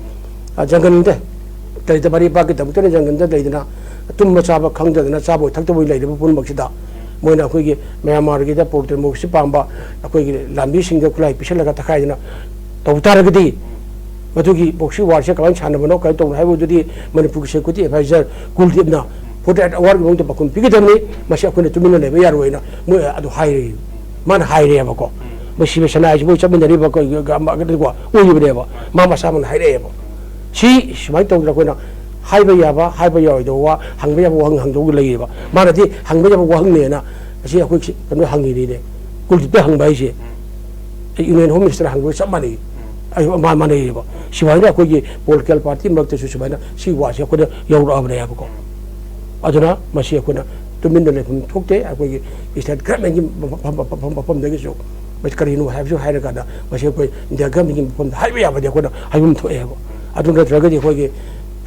ꯑ, ꯖꯪꯒꯜꯗ ꯂꯩꯇ ꯃꯔꯤ ꯄꯥꯛꯀꯤꯗꯃꯛꯇꯅ ꯖꯪꯒꯜꯗ ꯂꯩꯗꯅ, ꯇꯨꯝꯕ ꯆꯥꯕ ꯈꯪꯗꯗꯅ, ꯆꯥꯕꯣꯏ ꯊꯛꯇꯕꯣꯏ ꯂꯩꯔꯤꯕ ꯄꯨꯝꯅꯃꯛꯁꯤꯗ ꯃꯣꯏꯅ ꯑꯩꯈꯣꯏꯒꯤ ꯃ꯭ꯌꯥꯟꯃꯥꯔꯒꯤꯗ ꯄ꯭ꯔꯣ ꯗꯦꯃꯣꯀ꯭ꯔꯦꯁꯤ ꯄꯥꯝꯕ ꯑꯩꯈꯣꯏꯒꯤ ꯂꯥꯟꯃꯤꯁꯤꯡꯗ ꯈꯨꯠꯂꯥꯏ ꯄꯤꯁꯜꯂꯒ ꯇꯛꯈꯥꯏꯗꯅ ꯇꯧ ꯇꯥꯔꯒꯗꯤ, ꯃꯗꯨꯒꯤ ꯄ꯭ꯔꯣꯛꯁꯤ ꯋꯥꯔꯁꯦ ꯀꯃꯥꯏꯅ ꯁꯥꯟꯅꯕꯅꯣ, ꯀꯃꯥꯏꯅ ꯇꯧꯕꯅꯣ ꯍꯥꯏꯕꯗꯨꯗꯤ ꯃꯅꯤꯄꯨꯔꯒꯤ ꯁꯦꯀ꯭ꯌꯨꯔꯤꯇꯤ ꯑꯦꯗꯚꯥꯏꯖꯔ ꯀꯨꯜꯗꯤꯞꯅ ꯐꯣꯔꯇꯤ ꯑꯩꯠ ꯑꯋꯥꯔꯒꯤ ꯃꯅꯨꯡꯗ ꯄꯥꯎꯈꯨꯝ ꯄꯤꯒꯗꯕꯅꯤ꯫ ꯃꯁꯤ ꯑꯩꯈꯣꯏꯅ ꯇꯨꯃꯤꯟꯅ ꯂꯩꯕ ꯌꯥꯔꯣꯏꯅ ꯃꯣꯏ ꯑꯗꯨ ꯍꯥꯏꯔꯤ꯫ ꯃꯥꯅ ꯍꯥꯏꯔꯦꯕꯀꯣ꯫ ꯃꯣꯏ ꯁꯤꯕ ꯁꯦꯅꯥ ꯍꯥꯏꯁꯤ ꯃꯣꯏ ꯆꯠꯃꯤꯟꯅꯔꯤꯕ ꯑꯩꯈꯣꯏ ꯒ-, ꯒ-, ꯒ-, ꯀꯣ, ꯑꯣꯏꯔꯤꯕꯅꯦꯕ꯫ ꯃꯥ ꯃꯁꯥꯃꯛꯅ ꯍꯥꯏꯔꯛꯑꯦꯕ꯫ ꯁꯤ ꯁꯨꯃꯥꯏꯅ ꯇꯧꯗꯅ ꯑꯩꯈꯣꯏꯅ ꯍꯥꯏꯕ ꯌꯥꯕ, ꯍꯥꯏꯕ ꯌꯥꯔꯣꯏꯗꯧꯕ ꯋꯥ, ꯍꯪꯕ ꯌꯥꯕ ꯋꯥꯍꯪ ꯍꯪꯗꯧꯕ ꯂꯩꯌꯦꯕ꯫ ꯃꯥꯅꯗꯤ ꯍꯪꯕ ꯌꯥꯕ ꯋꯥꯍꯪꯅꯦꯅ ꯉꯁꯤ ꯑꯩꯈꯣꯏ ꯁꯤ ꯀꯩꯅꯣ ꯍꯪꯉꯤꯅꯤꯅꯦ꯫ ꯀꯨꯜꯗꯤꯞꯇ ꯍꯪꯕ ꯍꯥꯏꯁꯦ ꯑꯩ ꯌꯨꯅꯤꯌꯟ ꯍꯣꯝ ꯃꯤꯅꯤꯁꯇꯔ ꯍꯪꯕꯒ ꯆꯞ ꯃꯥꯟꯅꯩ꯫ ꯑꯩ ꯃꯥ-, ꯃꯥꯟꯅꯩꯌꯦꯕ꯫ ꯁꯨꯃꯥꯏꯅ ꯑꯩꯈꯣꯏꯒꯤ ꯄꯣꯂꯤꯇꯤꯀꯦꯜ ꯄꯥꯔꯇꯤ ꯃꯔꯛꯇꯁꯨ ꯁꯨꯃꯥꯏꯅ ꯁꯤ ꯋꯥꯁꯦ ꯑꯩꯈꯣꯏꯗ ꯌꯧꯔꯛꯑꯕꯅꯦꯕꯀꯣ꯫ ꯑꯗꯨꯅ ꯃꯁꯤ ꯑꯩꯈꯣꯏꯅ ꯇꯨꯃꯤꯟꯅ ꯂꯩꯐꯝ ꯊꯣꯛꯇꯦ꯫ ꯑꯩꯈꯣꯏꯒꯤ ꯏꯁꯇꯦꯠ ꯒꯚꯔꯟꯃꯦꯟꯒꯤ ꯃꯐꯝ, ꯃꯐꯝ, ꯃꯐꯝ, ꯃꯐꯝꯗꯒꯤꯁꯨ ꯃꯁꯤ ꯀꯔꯤꯅꯣ ꯍꯥꯏꯕꯁꯨ ꯍꯥꯏꯔꯀꯥꯟꯗ ꯃꯁꯤ ꯑꯩꯈꯣꯏ ꯏꯟꯗꯤꯌꯥ ꯒꯚꯔꯟꯃꯦꯟꯒꯤ ꯃꯐꯝꯗ ꯍꯥꯏꯕ ꯌꯥꯕꯗꯤ ꯑꯩꯈꯣꯏꯅ ꯍꯥꯏꯐꯝ ꯊꯣꯛꯑꯦꯕ꯫ ꯑꯗꯨ ꯅꯠꯇ꯭ꯔꯒꯗꯤ ꯑꯩꯈꯣꯏꯒꯤ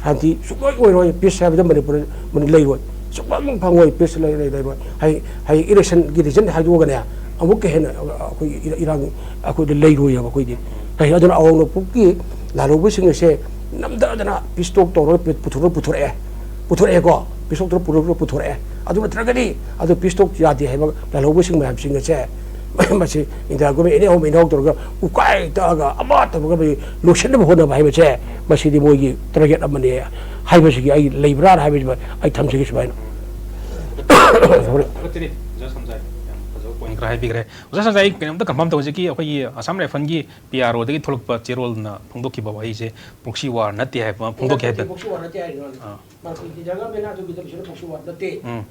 ꯁꯥꯟꯇꯤ ꯁꯨꯡꯑꯣꯏ ꯑꯣꯏꯔꯣꯏ, ꯄꯤꯁ ꯍꯥꯏꯕꯗ ꯃꯅꯤꯄꯨꯔ ꯂꯩꯔꯣꯏ, ꯁꯨꯡꯐꯪ ꯐꯪꯉꯣꯏ, ꯄꯤꯁ ꯂꯩ-, ꯂꯩ-, ꯂꯩꯔꯣꯏ꯫ ꯍꯌꯦꯡ, ꯍꯌꯦꯡ ꯏꯂꯦꯛꯁꯟꯒꯤ ꯔꯤꯖꯜ ꯍꯥꯏꯗꯣꯛꯑꯒꯅꯦ, ꯑꯃꯨꯛꯀ ꯍꯦꯟꯅ ꯑꯩꯈꯣꯏꯒꯤ ꯏꯔꯥ-, ꯏꯔꯥꯡ ꯑꯩꯈꯣꯏꯗ ꯂꯩꯔꯣꯏꯌꯦꯕ ꯑꯩꯈꯣꯏꯗꯤ꯫ ꯍꯌꯦꯡ ꯑꯗꯨꯅ ꯑꯋꯥꯡ ꯅꯣꯡꯄꯣꯛꯀꯤ ꯂꯥꯜꯍꯧꯕꯁꯤꯡ ꯑꯁꯦ ꯅꯝꯊꯗꯅ ꯄꯤꯁ ꯇꯣꯛ ꯇꯧꯔꯒ ꯄꯨ-, ꯄꯨꯊꯣꯔ-, ꯄꯨꯊꯣꯔꯛꯑꯦ꯫ ꯄꯨꯊꯣꯔꯛꯑꯦꯀꯣ? ꯄꯤꯁ ꯇꯣꯛ ꯇꯧꯔ ꯄꯨꯔ-, ꯄꯨꯊꯣꯔꯛꯑꯦ꯫ ꯑꯗꯨ ꯅꯠꯇ꯭ꯔꯒꯗꯤ ꯑꯗꯨ ꯄꯤꯁ ꯇꯣꯛ ꯌꯥꯗꯦ ꯍꯥꯏꯕ ꯂꯥꯜꯍꯧꯕꯁꯤꯡ ꯃꯌꯥꯝꯁꯤꯡ ꯑꯁꯦ ꯃꯁꯤ ꯏꯟꯗꯤꯌꯥ ꯒꯣꯔꯃꯦꯟ ꯑꯦꯅꯤ ꯍꯥꯎ ꯃꯦꯅꯤ ꯍꯥꯎ ꯇꯧꯔꯒ ꯎꯀꯥꯏ ꯇꯛꯑꯒ ꯑꯃ ꯇꯧꯔꯒ ꯂꯣꯏꯁꯤꯟꯅꯕ ꯍꯣꯠꯅꯕ ꯍꯥꯏꯕꯁꯦ ꯃꯁꯤꯗꯤ ꯃꯣꯏꯒꯤ ꯇꯥꯔꯒꯦꯠ ꯑꯃꯅꯤ ꯍꯥꯏꯕꯁꯤꯒꯤ ꯑꯩ ꯂꯩꯕ꯭ꯔꯥꯅ ꯍꯥꯏꯕꯁꯤꯃ ꯑꯩ ꯊꯝꯖꯒꯦ ꯁꯨꯃꯥꯏꯅ꯫ ꯊꯥꯒꯠꯆꯔꯤ ꯑꯣꯖꯥ ꯁꯝꯖꯥꯏ, ꯌꯥꯝ ꯐꯖꯕ ꯄꯣꯏꯟ ꯈꯔ ꯍꯥꯏꯕꯤꯈ꯭ꯔꯦ꯫ ꯑꯣꯖꯥ ꯁꯝꯖꯥꯏ, ꯑꯩ ꯀꯩꯅꯣꯝꯇ ꯀꯟꯐꯥꯔꯝ ꯇꯧꯖꯒꯦ, ꯑꯩꯈꯣꯏꯒꯤ ꯑꯁꯥꯝ ꯔꯥꯏꯐꯜꯒꯤ ꯄꯤ ꯑꯥꯔ ꯑꯣꯗꯒꯤ ꯊꯣꯛꯂꯛꯄ ꯆꯦꯔꯣꯜꯅ ꯐꯣꯡꯗꯣꯛꯈꯤꯕ ꯋꯥꯍꯩꯁꯦ ꯄ꯭ꯔꯣꯛꯁꯤ ꯋꯥꯔ ꯅꯠꯇꯦ ꯍꯥꯏꯕ ꯑꯃ ꯐꯣꯡꯗꯣꯛꯈꯤ ꯍꯥꯏꯕ꯫ ꯄ꯭ꯔꯣꯛꯁꯤ ꯋꯥꯔ ꯅꯠꯇꯦ ꯍꯥꯏꯔꯤꯅꯣ꯫ ꯑꯥ꯫ ꯃꯅꯤꯄꯨꯔꯒꯤ ꯏꯟꯗꯤꯌꯥ ꯒꯚꯔꯟꯃꯦꯟꯅ ꯑꯗꯨꯒꯤꯗꯃꯛꯇ ꯄ꯭ꯔꯣꯛꯁꯤ ꯋꯥꯔ ꯅꯠꯇꯦ꯫ ꯎꯝ꯫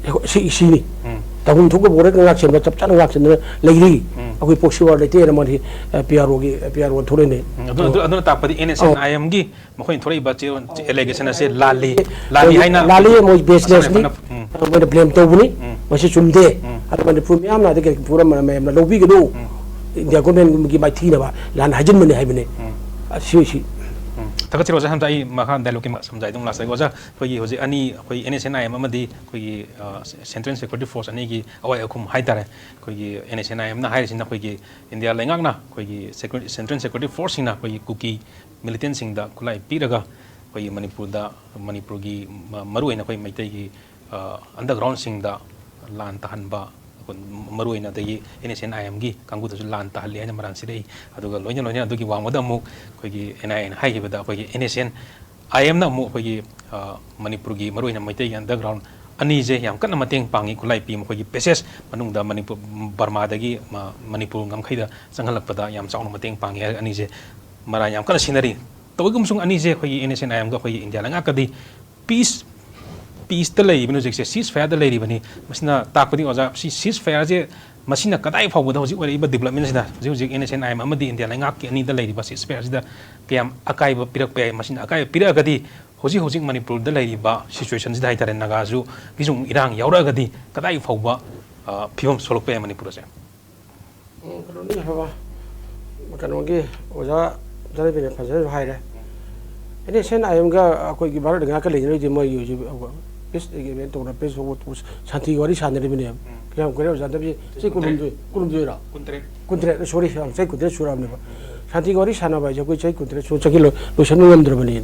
ꯑꯩꯈꯣꯏ ꯁꯤ, ꯁꯤꯅꯤ꯫ ꯎꯝ꯫ ꯇꯧꯐꯝ ꯊꯣꯛꯄ ꯕꯣꯔꯗꯔ ꯉꯥꯛ ꯁꯦꯟꯕ ꯆꯞ ꯆꯥꯅ ꯉꯥꯛ ꯁꯦꯟꯗꯅ ꯂꯩꯔꯤ꯫ ꯎꯝ꯫ ꯑꯩꯈꯣꯏ ꯄ꯭ꯔꯣꯛꯁꯤ ꯋꯥꯔ ꯂꯩꯇꯦꯅ ꯃꯥꯗꯤ, ꯑ, ꯄꯤ ꯑꯥꯔ ꯑꯣꯒꯤ, ꯄꯤ ꯑꯥꯔ ꯑꯣ ꯊꯣꯛꯂꯛꯏꯅꯦ꯫ ꯎꯝ, ꯑꯗꯨ, ꯑꯗꯨ, ꯑꯗꯨꯅ ꯇꯥꯛꯄꯗꯤ ꯑꯦꯟ ꯑꯦꯁ ꯑꯦꯟ ꯑꯥꯏ ꯑꯦꯝꯒꯤ ꯃꯈꯣꯏꯅ ꯊꯣꯛꯂꯛꯏꯕ ꯆꯦ-, ꯑꯦꯂꯤꯒꯦꯁꯟ ꯑꯁꯦ ꯂꯥꯜꯂꯤ, ꯂꯥꯜꯂꯤ ꯍꯥꯏꯅ ꯂꯥꯜꯂꯤ, ꯃꯣꯏ ꯑꯁꯥꯝ ꯕꯦꯁꯂꯦꯁꯅꯤ꯫ ꯔꯥꯏꯐꯜꯅ, ꯎꯝ꯫ ꯃꯣꯏꯅ ꯕ꯭ꯂꯦꯝ ꯇꯧꯕꯅꯤ꯫ ꯎꯝ꯫ ꯃꯁꯤ ꯆꯨꯝꯗꯦ꯫ ꯎꯝ꯫ ꯑꯗꯨ ꯃꯅꯤꯄꯨꯔ ꯃꯤꯌꯥꯝꯅ ꯑꯗꯒꯤ ꯄꯨꯔꯝꯕ ꯃꯌꯥꯝꯅ ꯂꯧꯕꯤꯒꯅꯨ꯫ ꯎꯝ꯫ ꯏꯟꯗꯤꯌꯥ ꯒꯣꯔꯃꯦꯟꯒꯤ ꯃꯥꯏꯊꯤꯅꯕ ꯂꯥꯟ ꯍꯥꯏꯖꯤꯟꯕꯅꯤ ꯍꯥꯏꯕꯅꯤ꯫ ꯎꯝ꯫ ꯑꯁꯤ, ꯁꯤ꯫ ꯎꯝ꯫ ꯊꯥꯒꯠꯆꯔꯤ ꯑꯣꯖꯥ, ꯍꯟꯗꯛ ꯑꯩ ꯃꯈꯥ ꯗꯥꯏꯂꯣꯛꯀꯤ ꯁꯝꯖꯥꯏꯗ ꯑꯃꯨꯛ ꯂꯥꯛꯆꯒꯦ ꯑꯣꯖꯥ꯫ ꯑꯩꯈꯣꯏꯒꯤ ꯍꯧꯖꯤꯛ ꯑꯅꯤ, ꯑꯩꯈꯣꯏ NSCN-IM ꯑꯃꯗꯤ ꯑꯩꯈꯣꯏꯒꯤ, ꯑ, Central Security Force ꯑꯅꯤꯒꯤ ꯑꯋꯥꯏ ꯑꯈꯨꯝ ꯍꯥꯏꯇꯥꯔꯦ꯫ ꯑꯩꯈꯣꯏꯒꯤ NSCN-IM-ꯅ ꯍꯥꯏꯔꯤꯁꯤꯅ ꯑꯩꯈꯣꯏꯒꯤ ꯏꯟꯗꯤꯌꯥ ꯂꯩꯉꯥꯛꯅ ꯑꯩꯈꯣꯏꯒꯤ Security, Central Security Force-ꯁꯤꯡꯅ ꯑꯩꯈꯣꯏꯒꯤ ꯀꯨꯀꯤ militant-ꯁꯤꯡꯗ ꯈꯨꯠꯂꯥꯏ ꯄꯤꯔꯒ ꯑꯩꯈꯣꯏꯒꯤ ꯃꯅꯤꯄꯨꯔꯗ, ꯃꯅꯤꯄꯨꯔꯒꯤ ꯃ-, ꯃꯔꯨꯑꯣꯏꯅ ꯑꯩꯈꯣꯏ ꯃꯩꯇꯩꯒꯤ, ꯑ, underground-ꯁꯤꯡꯗ ꯂꯥꯟ ꯇꯥꯍꯟꯕ, ꯑꯩꯈꯣꯏ ꯃꯔꯨꯑꯣꯏꯅ ꯑꯗꯒꯤ NSCN-IM-ꯒꯤ ꯀꯥꯡꯕꯨꯗꯁꯨ ꯂꯥꯟ ꯇꯥꯍꯜꯂꯤ ꯍꯥꯏꯅ ꯃꯔꯥꯜ ꯁꯤꯔꯛꯏ꯫ ꯑꯗꯨꯒ ꯂꯣꯏꯅ ꯂꯣꯏꯅ ꯑꯗꯨꯒꯤ ꯋꯥꯡꯃꯗ ꯑꯃꯨꯛ ꯑꯩꯈꯣꯏꯒꯤ NIA-ꯅ ꯍꯥꯏꯈꯤꯕꯗ ꯑꯩꯈꯣꯏꯒꯤ NSCN-IM-ꯅ ꯑꯃꯨꯛ ꯑꯩꯈꯣꯏꯒꯤ, ꯑ, ꯃꯅꯤꯄꯨꯔꯒꯤ ꯃꯔꯨꯑꯣꯏꯅ ꯃꯩꯇꯩꯒꯤ underground ꯑꯅꯤꯁꯦ ꯌꯥꯝ ꯀꯟꯅ ꯃꯇꯦꯡ ꯄꯥꯡꯉꯤ, ꯈꯨꯠꯂꯥꯏ ꯄꯤ꯫ ꯃꯈꯣꯏꯒꯤ passage ꯃꯅꯨꯡꯗ ꯃꯅꯤꯄꯨꯔ, ꯕꯔꯃꯥꯗꯒꯤ ꯃ-, ꯃꯅꯤꯄꯨꯔ ꯉꯝꯈꯩꯗ ꯆꯪꯍꯜꯂꯛꯄꯗ ꯌꯥꯝ ꯆꯥꯎꯅ ꯃꯇꯦꯡ ꯄꯥꯡꯉꯤ ꯍꯥꯏꯔꯒ ꯑꯅꯤꯁꯦ ꯃꯔꯥꯜ ꯌꯥꯝ ꯀꯟꯅ ꯁꯤꯟꯅꯔꯤ꯫ ꯇꯧꯏꯒꯨꯝꯕꯁꯨꯡ ꯑꯅꯤꯁꯦ ꯑꯩꯈꯣꯏꯒꯤ NSCN-IM-ꯒ ꯑꯩꯈꯣꯏꯒꯤ ꯏꯟꯗꯤꯌꯥ ꯂꯩꯉꯥꯛꯀꯗꯤ peace, peace-ꯇ ꯂꯩꯔꯤꯕꯅꯤ ꯍꯧꯖꯤꯛꯁꯦ, ceasefire-ꯗ ꯂꯩꯔꯤꯕꯅꯤ꯫ ꯃꯁꯤꯅ ꯇꯥꯛꯄꯗꯤ ꯑꯣꯖꯥ, ꯁꯤ ceasefire-ꯁꯦ ꯃꯁꯤꯅ ꯀꯗꯥꯏ ꯐꯥꯎꯕꯗ ꯍꯧꯖꯤꯛ ꯑꯣꯏꯔꯛꯏꯕ development-ꯁꯤꯗ, ꯍꯧꯖꯤꯛ ꯍꯧꯖꯤꯛ NSCN-IM ꯑꯃꯗꯤ ꯏꯟꯗꯤꯌꯥ ꯂꯩꯉꯥꯛꯀꯤ ꯑꯅꯤꯗ ꯂꯩꯔꯤꯕ ceasefire-ꯁꯤꯗ ꯀꯌꯥꯝ ꯑꯀꯥꯏꯕ ꯄꯤꯔꯛꯄ ꯌꯥꯏ? ꯃꯁꯤꯅ ꯑꯀꯥꯏꯕ ꯄꯤꯔꯛꯑꯒꯗꯤ ꯍꯧꯖꯤꯛ ꯍꯧꯖꯤꯛ ꯃꯅꯤꯄꯨꯔꯗ ꯂꯩꯔꯤꯕ situation-ꯁꯤꯗ ꯍꯥꯏꯇꯥꯔꯦ, ꯅꯥꯒꯥꯁꯨ ꯒꯤꯁꯨ ꯑꯃꯨꯛ ꯏꯔꯥꯡ ꯌꯥꯎꯔꯛꯑꯒꯗꯤ ꯀꯗꯥꯏ ꯐꯥꯎꯕ, ꯑ, ꯐꯤꯕꯝ ꯁꯣꯛꯂꯛꯄ ꯌꯥꯏ ꯃꯅꯤꯄꯨꯔ ꯑꯁꯦ? ꯎꯝ, ꯀꯩꯅꯣꯅꯤ ꯍꯥꯏꯕ, ꯀꯩꯅꯣꯒꯤ ꯑꯣꯖꯥ ꯙꯅꯕꯤꯔꯅ ꯐꯖꯅꯁꯨ ꯍꯥꯏꯔꯦ꯫ NSCN-IM-ꯒ ꯑꯩꯈꯣꯏꯒꯤ ꯚꯥꯔꯠ ꯉꯥꯛꯀ ꯂꯩꯅꯔꯤꯗꯤ ꯃꯣꯏꯒꯤ ꯍꯧꯖꯤꯛ peace agreement ꯇꯧꯅ peace, ꯁꯥꯟꯇꯤꯒꯤ ꯋꯥꯔꯤ ꯁꯥꯟꯅꯔꯤꯕꯅꯦꯕ꯫ ꯎꯝ꯫ ꯀꯌꯥꯝ ꯀꯨꯏꯔꯦ ꯑꯣꯖꯥ ꯙꯅꯕꯤꯔ? ꯆꯍꯤ ꯀꯨꯟꯍꯨꯝꯗꯣꯏ, ꯀꯨꯟꯍꯨꯝꯗꯣꯏꯔꯣ? ꯀꯨꯟꯇꯔꯦꯠ꯫ ꯀꯨꯟꯇꯔꯦꯠ, sorry, ꯆꯍꯤ ꯀꯨꯟꯇꯔꯦꯠ ꯁꯨꯔꯕꯅꯦꯕ꯫ ꯁꯥꯟꯇꯤꯒꯤ ꯋꯥꯔꯤ ꯁꯥꯟꯅꯕ ꯍꯥꯏꯁꯦ ꯑꯩꯈꯣꯏ ꯆꯍꯤ ꯀꯨꯟꯇꯔꯦꯠ ꯁꯨ-, ꯆꯍꯤ ꯂꯣꯏ-, ꯂꯣꯏꯁꯟꯕ ꯉꯝꯗ꯭ꯔꯕꯅꯦ꯫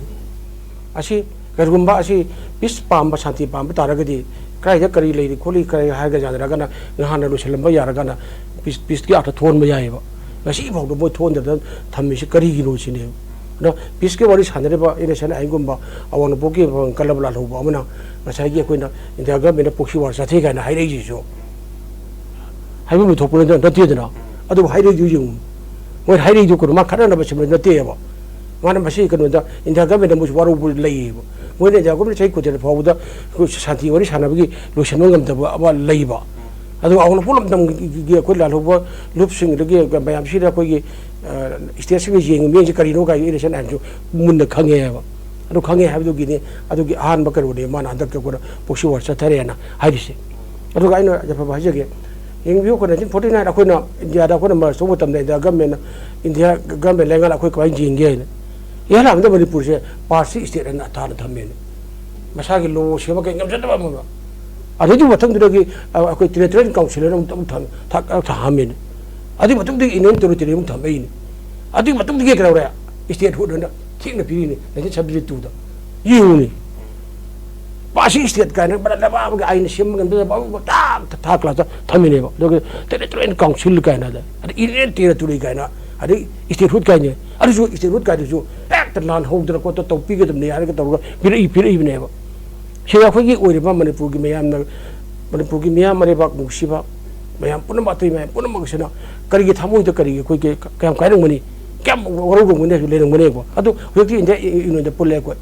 ꯑꯁꯤ ꯀꯔꯤꯒꯨꯝꯕ ꯑꯁꯤ peace ꯄꯥꯝꯕ, ꯁꯥꯟꯇꯤ ꯄꯥꯝꯕ ꯇꯥꯔꯒꯗꯤ ꯀꯗꯥꯏꯗ ꯀꯔꯤ ꯂꯩꯔꯤ ꯈꯣꯠꯂꯤ ꯀꯔꯤ ꯍꯥꯏꯔꯒ ꯌꯥꯅꯔꯒꯅ ꯉꯍꯥꯟꯅ ꯂꯣꯏꯁꯤꯜꯂꯝꯕ ꯌꯥꯔꯒꯅ peace, peace-ꯀꯤ ꯑꯥꯔꯊ ꯊꯣꯛꯍꯟꯕ ꯌꯥꯏꯑꯕ꯫ ꯉꯁꯤ ꯐꯥꯎꯗ ꯃꯣꯏ ꯊꯣꯛꯍꯟꯗꯗꯅ ꯊꯝꯃꯤꯁꯤ ꯀꯔꯤꯒꯤꯅꯣ ꯁꯤꯅꯦꯕ꯫ ꯑꯗꯣ peace-ꯀꯤ ꯋꯥꯔꯤ ꯁꯥꯟꯅꯔꯤꯕ NSCN-IM-ꯒꯨꯝꯕ ꯑꯋꯥꯡ ꯅꯣꯡꯄꯣꯛꯀꯤ ꯀꯜꯂꯕ ꯂꯥꯜꯍꯧꯕ ꯑꯃꯅ ꯉꯁꯥꯏꯒꯤ ꯑꯩꯈꯣꯏꯅ ꯏꯟꯗꯤꯌꯥ ꯒꯚꯔꯟꯃꯦꯟꯠꯅ proxy war ꯆꯠꯊꯩ ꯀꯥꯏꯅ ꯍꯥꯏꯔꯛꯏꯁꯤꯁꯨ ꯍꯥꯏꯐꯝ ꯊꯣꯛꯄ ꯅꯠꯇꯦꯗꯅ꯫ ꯑꯗꯨꯕꯨ ꯍꯥꯏꯔꯛꯏꯗꯨ ꯌꯦꯡꯉꯨ꯫ ꯃꯣꯏ ꯍꯥꯏꯔꯛꯏꯗꯨ ꯀꯩꯅꯣ, ꯃꯥ ꯈꯠꯅꯅꯕ ꯁꯤꯟꯕ ꯅꯠꯇꯦꯕ꯫ ꯃꯥꯅ ꯃꯁꯤ ꯀꯩꯅꯣꯗ ꯏꯟꯗꯤꯌꯥ ꯒꯚꯔꯟꯃꯦꯟꯠꯅ ꯃꯣꯏꯁꯨ ꯋꯥꯔꯧꯕ ꯂꯩꯌꯦꯕ꯫ ꯃꯣꯏꯅ ꯏꯟꯗꯤꯌꯥ ꯒꯚꯔꯟꯃꯦꯟꯠ ꯆꯍꯤ ꯀꯨꯟꯇꯔꯦꯠ ꯐꯥꯎꯕꯗ ꯑꯩꯈꯣꯏ ꯁꯥꯟꯇꯤ ꯋꯥꯔꯤ ꯁꯥꯟꯅꯕꯒꯤ ꯂꯣꯏꯁꯤꯟꯕ ꯉꯝꯗꯕ ꯑꯃ ꯂꯩꯕ꯫ ꯑꯗꯨꯒ ꯑꯋꯥꯡ ꯅꯣꯡꯄꯣꯛ ꯂꯝꯗꯝꯒꯤ ꯑꯩꯈꯣꯏ ꯂꯥꯜꯍꯧꯕ ꯂꯨꯞꯁꯤꯡ, ꯑꯗꯒꯤ ꯃꯌꯥꯝꯁꯤꯗ ꯑꯩꯈꯣꯏꯒꯤ, ꯑ, states-ꯁꯤꯡꯅ ꯌꯦꯡꯉꯤ ꯃꯤꯠꯌꯦꯡꯁꯦ ꯀꯔꯤꯅꯣ ꯀꯥꯏ NSCN-IM-ꯁꯨ ꯃꯨꯟꯅ ꯈꯪꯉꯦ ꯍꯥꯏꯕ꯫ ꯑꯗꯨ ꯈꯪꯉꯦ ꯍꯥꯏꯕꯗꯨꯒꯤꯅꯤ ꯑꯗꯨꯒꯤ ꯑꯍꯥꯟꯕ ꯀꯩꯅꯣꯅꯦ ꯃꯥꯅ ꯍꯟꯗꯛꯀꯤ ꯑꯩꯈꯣꯏꯅ proxy war ꯆꯠꯊꯔꯦꯅ ꯍꯥꯏꯔꯤꯁꯦ꯫ ꯑꯗꯨꯒ ꯑꯩꯅ ꯌꯥꯐꯕ ꯍꯥꯏꯖꯒꯦ, ꯌꯦꯡꯕꯤꯌꯨ, ꯑꯩꯈꯣꯏ ꯅꯥꯏꯟꯇꯤꯟ ꯐꯣꯔꯇꯤ ꯅꯥꯏꯟ ꯑꯩꯈꯣꯏꯅ ꯏꯟꯗꯤꯌꯥꯗ ꯑꯩꯈꯣꯏꯅ ꯃꯔꯁ ꯇꯧꯕ ꯃꯇꯝꯗ ꯏꯟꯗꯤꯌꯥ ꯒꯃꯦꯟꯅ, ꯏꯟꯗꯤꯌꯥ ꯒꯃꯦꯟ ꯂꯩꯉꯥꯛꯅ ꯑꯩꯈꯣꯏ ꯀꯃꯥꯏꯅ ꯌꯦꯡꯒꯦ ꯍꯥꯏꯅ꯫ ꯏꯍꯥꯟ ꯍꯥꯟꯕꯗ ꯃꯅꯤꯄꯨꯔꯁꯦ ꯄꯥꯔꯁꯤ ꯁ꯭ꯇꯦꯠ ꯍꯥꯏꯅ ꯑꯊꯥꯅ ꯊꯝꯃꯦꯅ, ꯃꯁꯥꯒꯤ ꯂꯣ ꯁꯦꯝꯕ ꯀꯩ ꯉꯝꯖꯗꯕ ꯑꯃ ꯑꯃ꯫ ꯑꯗꯨꯒꯤ ꯃꯊꯪꯗꯨꯗꯒꯤ, ꯑ, ꯑꯩꯈꯣꯏ ꯇꯦꯔꯤꯇꯣꯔꯤꯌꯦꯜ ꯀꯥꯎꯟꯁꯤꯜ ꯍꯥꯏꯅ ꯑꯃꯨꯛ, ꯑꯃꯨꯛ ꯊꯝ-, ꯊꯥ-, ꯊꯥꯍꯝꯃꯦꯅ꯫ ꯑꯗꯨꯒꯤ ꯃꯇꯨꯡꯗꯒꯤ ꯌꯨꯅꯤꯌꯟ ꯇꯦꯔꯤꯇꯣꯔꯤ ꯑꯃꯨꯛ ꯊꯝꯃꯛꯏꯅꯤ꯫ ꯑꯗꯨꯒꯤ ꯃꯇꯨꯡꯗꯒꯤ ꯀꯩꯗꯧꯔꯦ? ꯏꯁꯇꯦꯠꯍꯨꯗ ꯍꯥꯏꯅ ꯊꯦꯡꯅ ꯄꯤꯔꯤꯅꯤ, ꯅꯥꯏꯟꯇꯤꯟ ꯁꯕꯦꯟꯇꯤ ꯇꯨꯗ꯫ ꯌꯦꯡꯉꯨꯅꯦ꯫ ꯄꯥꯔꯁꯤ ꯁ꯭ꯇꯦꯠ ꯀꯥꯏꯅ ꯃꯔꯛ ꯂꯩꯕꯥꯛ ꯑꯃꯒꯤ ꯑꯥꯏꯟ ꯁꯦꯝꯕ ꯉꯝꯗꯕ ꯇꯥꯛ ꯊꯥ ꯀ꯭ꯂꯥꯁꯇ ꯊꯝꯃꯤꯅꯦꯕ꯫ ꯑꯗꯨꯒ ꯇꯦꯔꯤꯇꯣꯔꯤꯌꯦꯜ ꯀꯥꯎꯟꯁꯤꯜ ꯀꯥꯏꯅ, ꯑꯗꯩ ꯌꯨꯅꯤꯌꯟ ꯇꯦꯔꯤꯇꯣꯔꯤ ꯀꯥꯏꯅ, ꯑꯗꯩ ꯏꯁꯇꯦꯠꯍꯨꯗ ꯀꯥꯏꯅ꯫ ꯑꯗꯨꯁꯨ ꯏꯁꯇꯦꯠꯍꯨꯗ ꯀꯥꯏꯗꯨꯁꯨ ꯍꯦꯛꯇ ꯂꯥꯟ ꯍꯧꯗꯅ ꯈꯣꯠꯇꯅ ꯇꯧꯕꯤꯒꯗꯕꯅꯤ ꯍꯥꯏꯔꯒ ꯇꯧꯔꯒ ꯄꯤꯔꯛꯏ-, ꯄꯤꯔꯛꯏꯕꯅꯦꯕ꯫ ꯁꯤꯗ ꯑꯩꯈꯣꯏꯒꯤ ꯑꯣꯏꯔꯤꯕ ꯃꯅꯤꯄꯨꯔꯒꯤ ꯃꯌꯥꯝꯅ, ꯃꯅꯤꯄꯨꯔꯒꯤ ꯃꯤꯌꯥꯝ ꯃꯔꯩꯕꯥꯛ ꯅꯨꯡꯁꯤꯕ ꯃꯌꯥꯝ ꯄꯨꯝꯅꯃꯛ, ꯑꯇꯩ ꯃꯌꯥꯝ ꯄꯨꯝꯅꯃꯛ ꯑꯁꯤꯅ ꯀꯔꯤꯒꯤ ꯊꯃꯣꯏꯗ ꯀꯔꯤꯒꯤ ꯑꯩꯈꯣꯏꯒꯤ ꯀꯌꯥꯝ ꯀꯥꯏꯔꯝꯒꯅꯤ, ꯀꯌꯥꯝ ꯋꯥꯔꯧꯔꯝꯒꯅꯤ ꯍꯥꯏꯕꯁꯨ ꯂꯩꯔꯝꯒꯅꯤ꯫ ꯑꯗꯨ ꯍꯧꯖꯤꯛꯇꯤ ꯏꯟꯗꯤꯌꯥ ꯌꯨꯅꯤꯌꯟꯗ ꯄꯨꯜꯂꯦ ꯑꯩꯈꯣꯏ꯫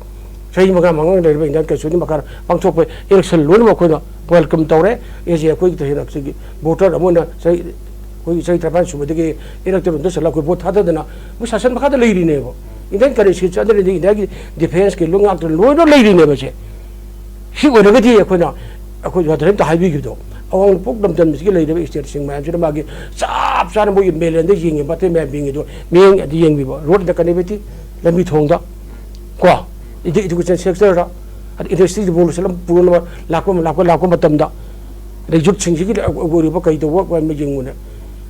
ꯆꯍꯤ ꯃꯉꯥ ꯃꯉꯥ ꯂꯩꯔꯤꯕ ꯏꯟꯗꯤꯌꯥꯟ ꯀꯟꯁꯇꯤꯇ꯭ꯌꯨꯁꯟꯒꯤ ꯃꯈꯥꯗ ꯄꯥꯡꯊꯣꯛꯄ ꯏꯂꯦꯛꯁꯟ ꯂꯣꯏꯅꯃꯛ ꯑꯩꯈꯣꯏꯅ ꯋꯦꯜꯀꯝ ꯇꯧꯔꯦ꯫ ꯑꯦꯁ ꯑꯦ ꯑꯩꯈꯣꯏꯒꯤ ꯇꯁꯦꯡꯅ ꯁꯤꯒꯤ ꯚꯣꯇꯔ ꯑꯃ ꯑꯣꯏꯅ ꯆꯍꯤ, ꯑꯩꯈꯣꯏꯒꯤ ꯆꯍꯤ ꯇꯔꯥꯅꯤꯄꯥꯟ ꯁꯨꯕꯗꯒꯤ ꯏꯂꯦꯛꯇꯦꯗ ꯑꯣꯏꯅ ꯆꯠꯂꯒ ꯑꯩꯈꯣꯏ ꯚꯣꯠ ꯊꯥꯗꯗꯅ ꯑꯩꯈꯣꯏ ꯁꯥꯁꯟ ꯃꯈꯥꯗ ꯂꯩꯔꯤꯅꯦꯕ꯫ ꯏꯟꯗꯤꯌꯥꯟ ꯀꯔꯦꯟꯁꯤ ꯆꯠꯅꯔꯤꯗꯤ ꯏꯟꯗꯤꯌꯥꯒꯤ ꯗꯤꯐꯦꯟꯁꯀꯤ ꯂꯣꯏ ꯉꯥꯛꯇꯅ ꯂꯣꯏꯅ ꯂꯩꯔꯤꯅꯦꯕ ꯁꯦ꯫ ꯁꯤ ꯑꯣꯏꯔꯒꯗꯤ ꯑꯩꯈꯣꯏꯅ, ꯑꯩꯈꯣꯏ ꯉꯁꯥꯏ ꯑꯝꯇ ꯍꯥꯏꯕꯤꯈꯤꯕꯗꯣ, ꯑꯋꯥꯡ ꯅꯣꯡꯄꯣꯛ ꯂꯝꯗꯝꯁꯤꯒꯤ ꯂꯩꯔꯤꯕ ꯏꯁꯇꯦꯠꯁꯤꯡ ꯃꯌꯥꯝꯁꯤꯅ ꯃꯥꯒꯤ ꯆꯞ ꯆꯥꯅ ꯃꯣꯏꯒꯤ ꯃꯦꯂꯦꯟꯗ ꯌꯦꯡꯉꯤꯕ ꯑꯇꯩ ꯃꯌꯥꯝ ꯌꯦꯡꯉꯤꯗꯣ, ꯃꯤꯠꯌꯦꯡ ꯑꯗꯨ ꯌꯦꯡꯕꯤꯕ, ꯔꯣꯗ ꯀꯅꯦꯛꯇꯤꯚꯤꯇꯤ, ꯂꯝꯕꯤ ꯊꯣꯡꯗ, ꯀꯣ, ꯏꯗꯨ-, ꯏꯗꯨꯀꯦꯁꯟ ꯁꯦꯛꯇꯔꯗ, ꯑꯗ ꯏꯟꯗꯁꯇ꯭ꯔꯤ ꯗꯤꯕꯣꯂꯨꯁꯟ ꯑꯃ ꯄꯨꯅꯕ ꯂꯥꯛꯄ, ꯂꯥꯛꯄ, ꯂꯥꯛꯄ ꯃꯇꯝꯗ, ꯑꯗꯩ ꯌꯨꯠꯁꯤꯡꯁꯤꯒꯤ ꯑꯣꯏꯔꯤꯕ ꯀꯩ ꯇꯧꯕ ꯑꯃ ꯌꯦꯡꯉꯨꯅꯦ꯫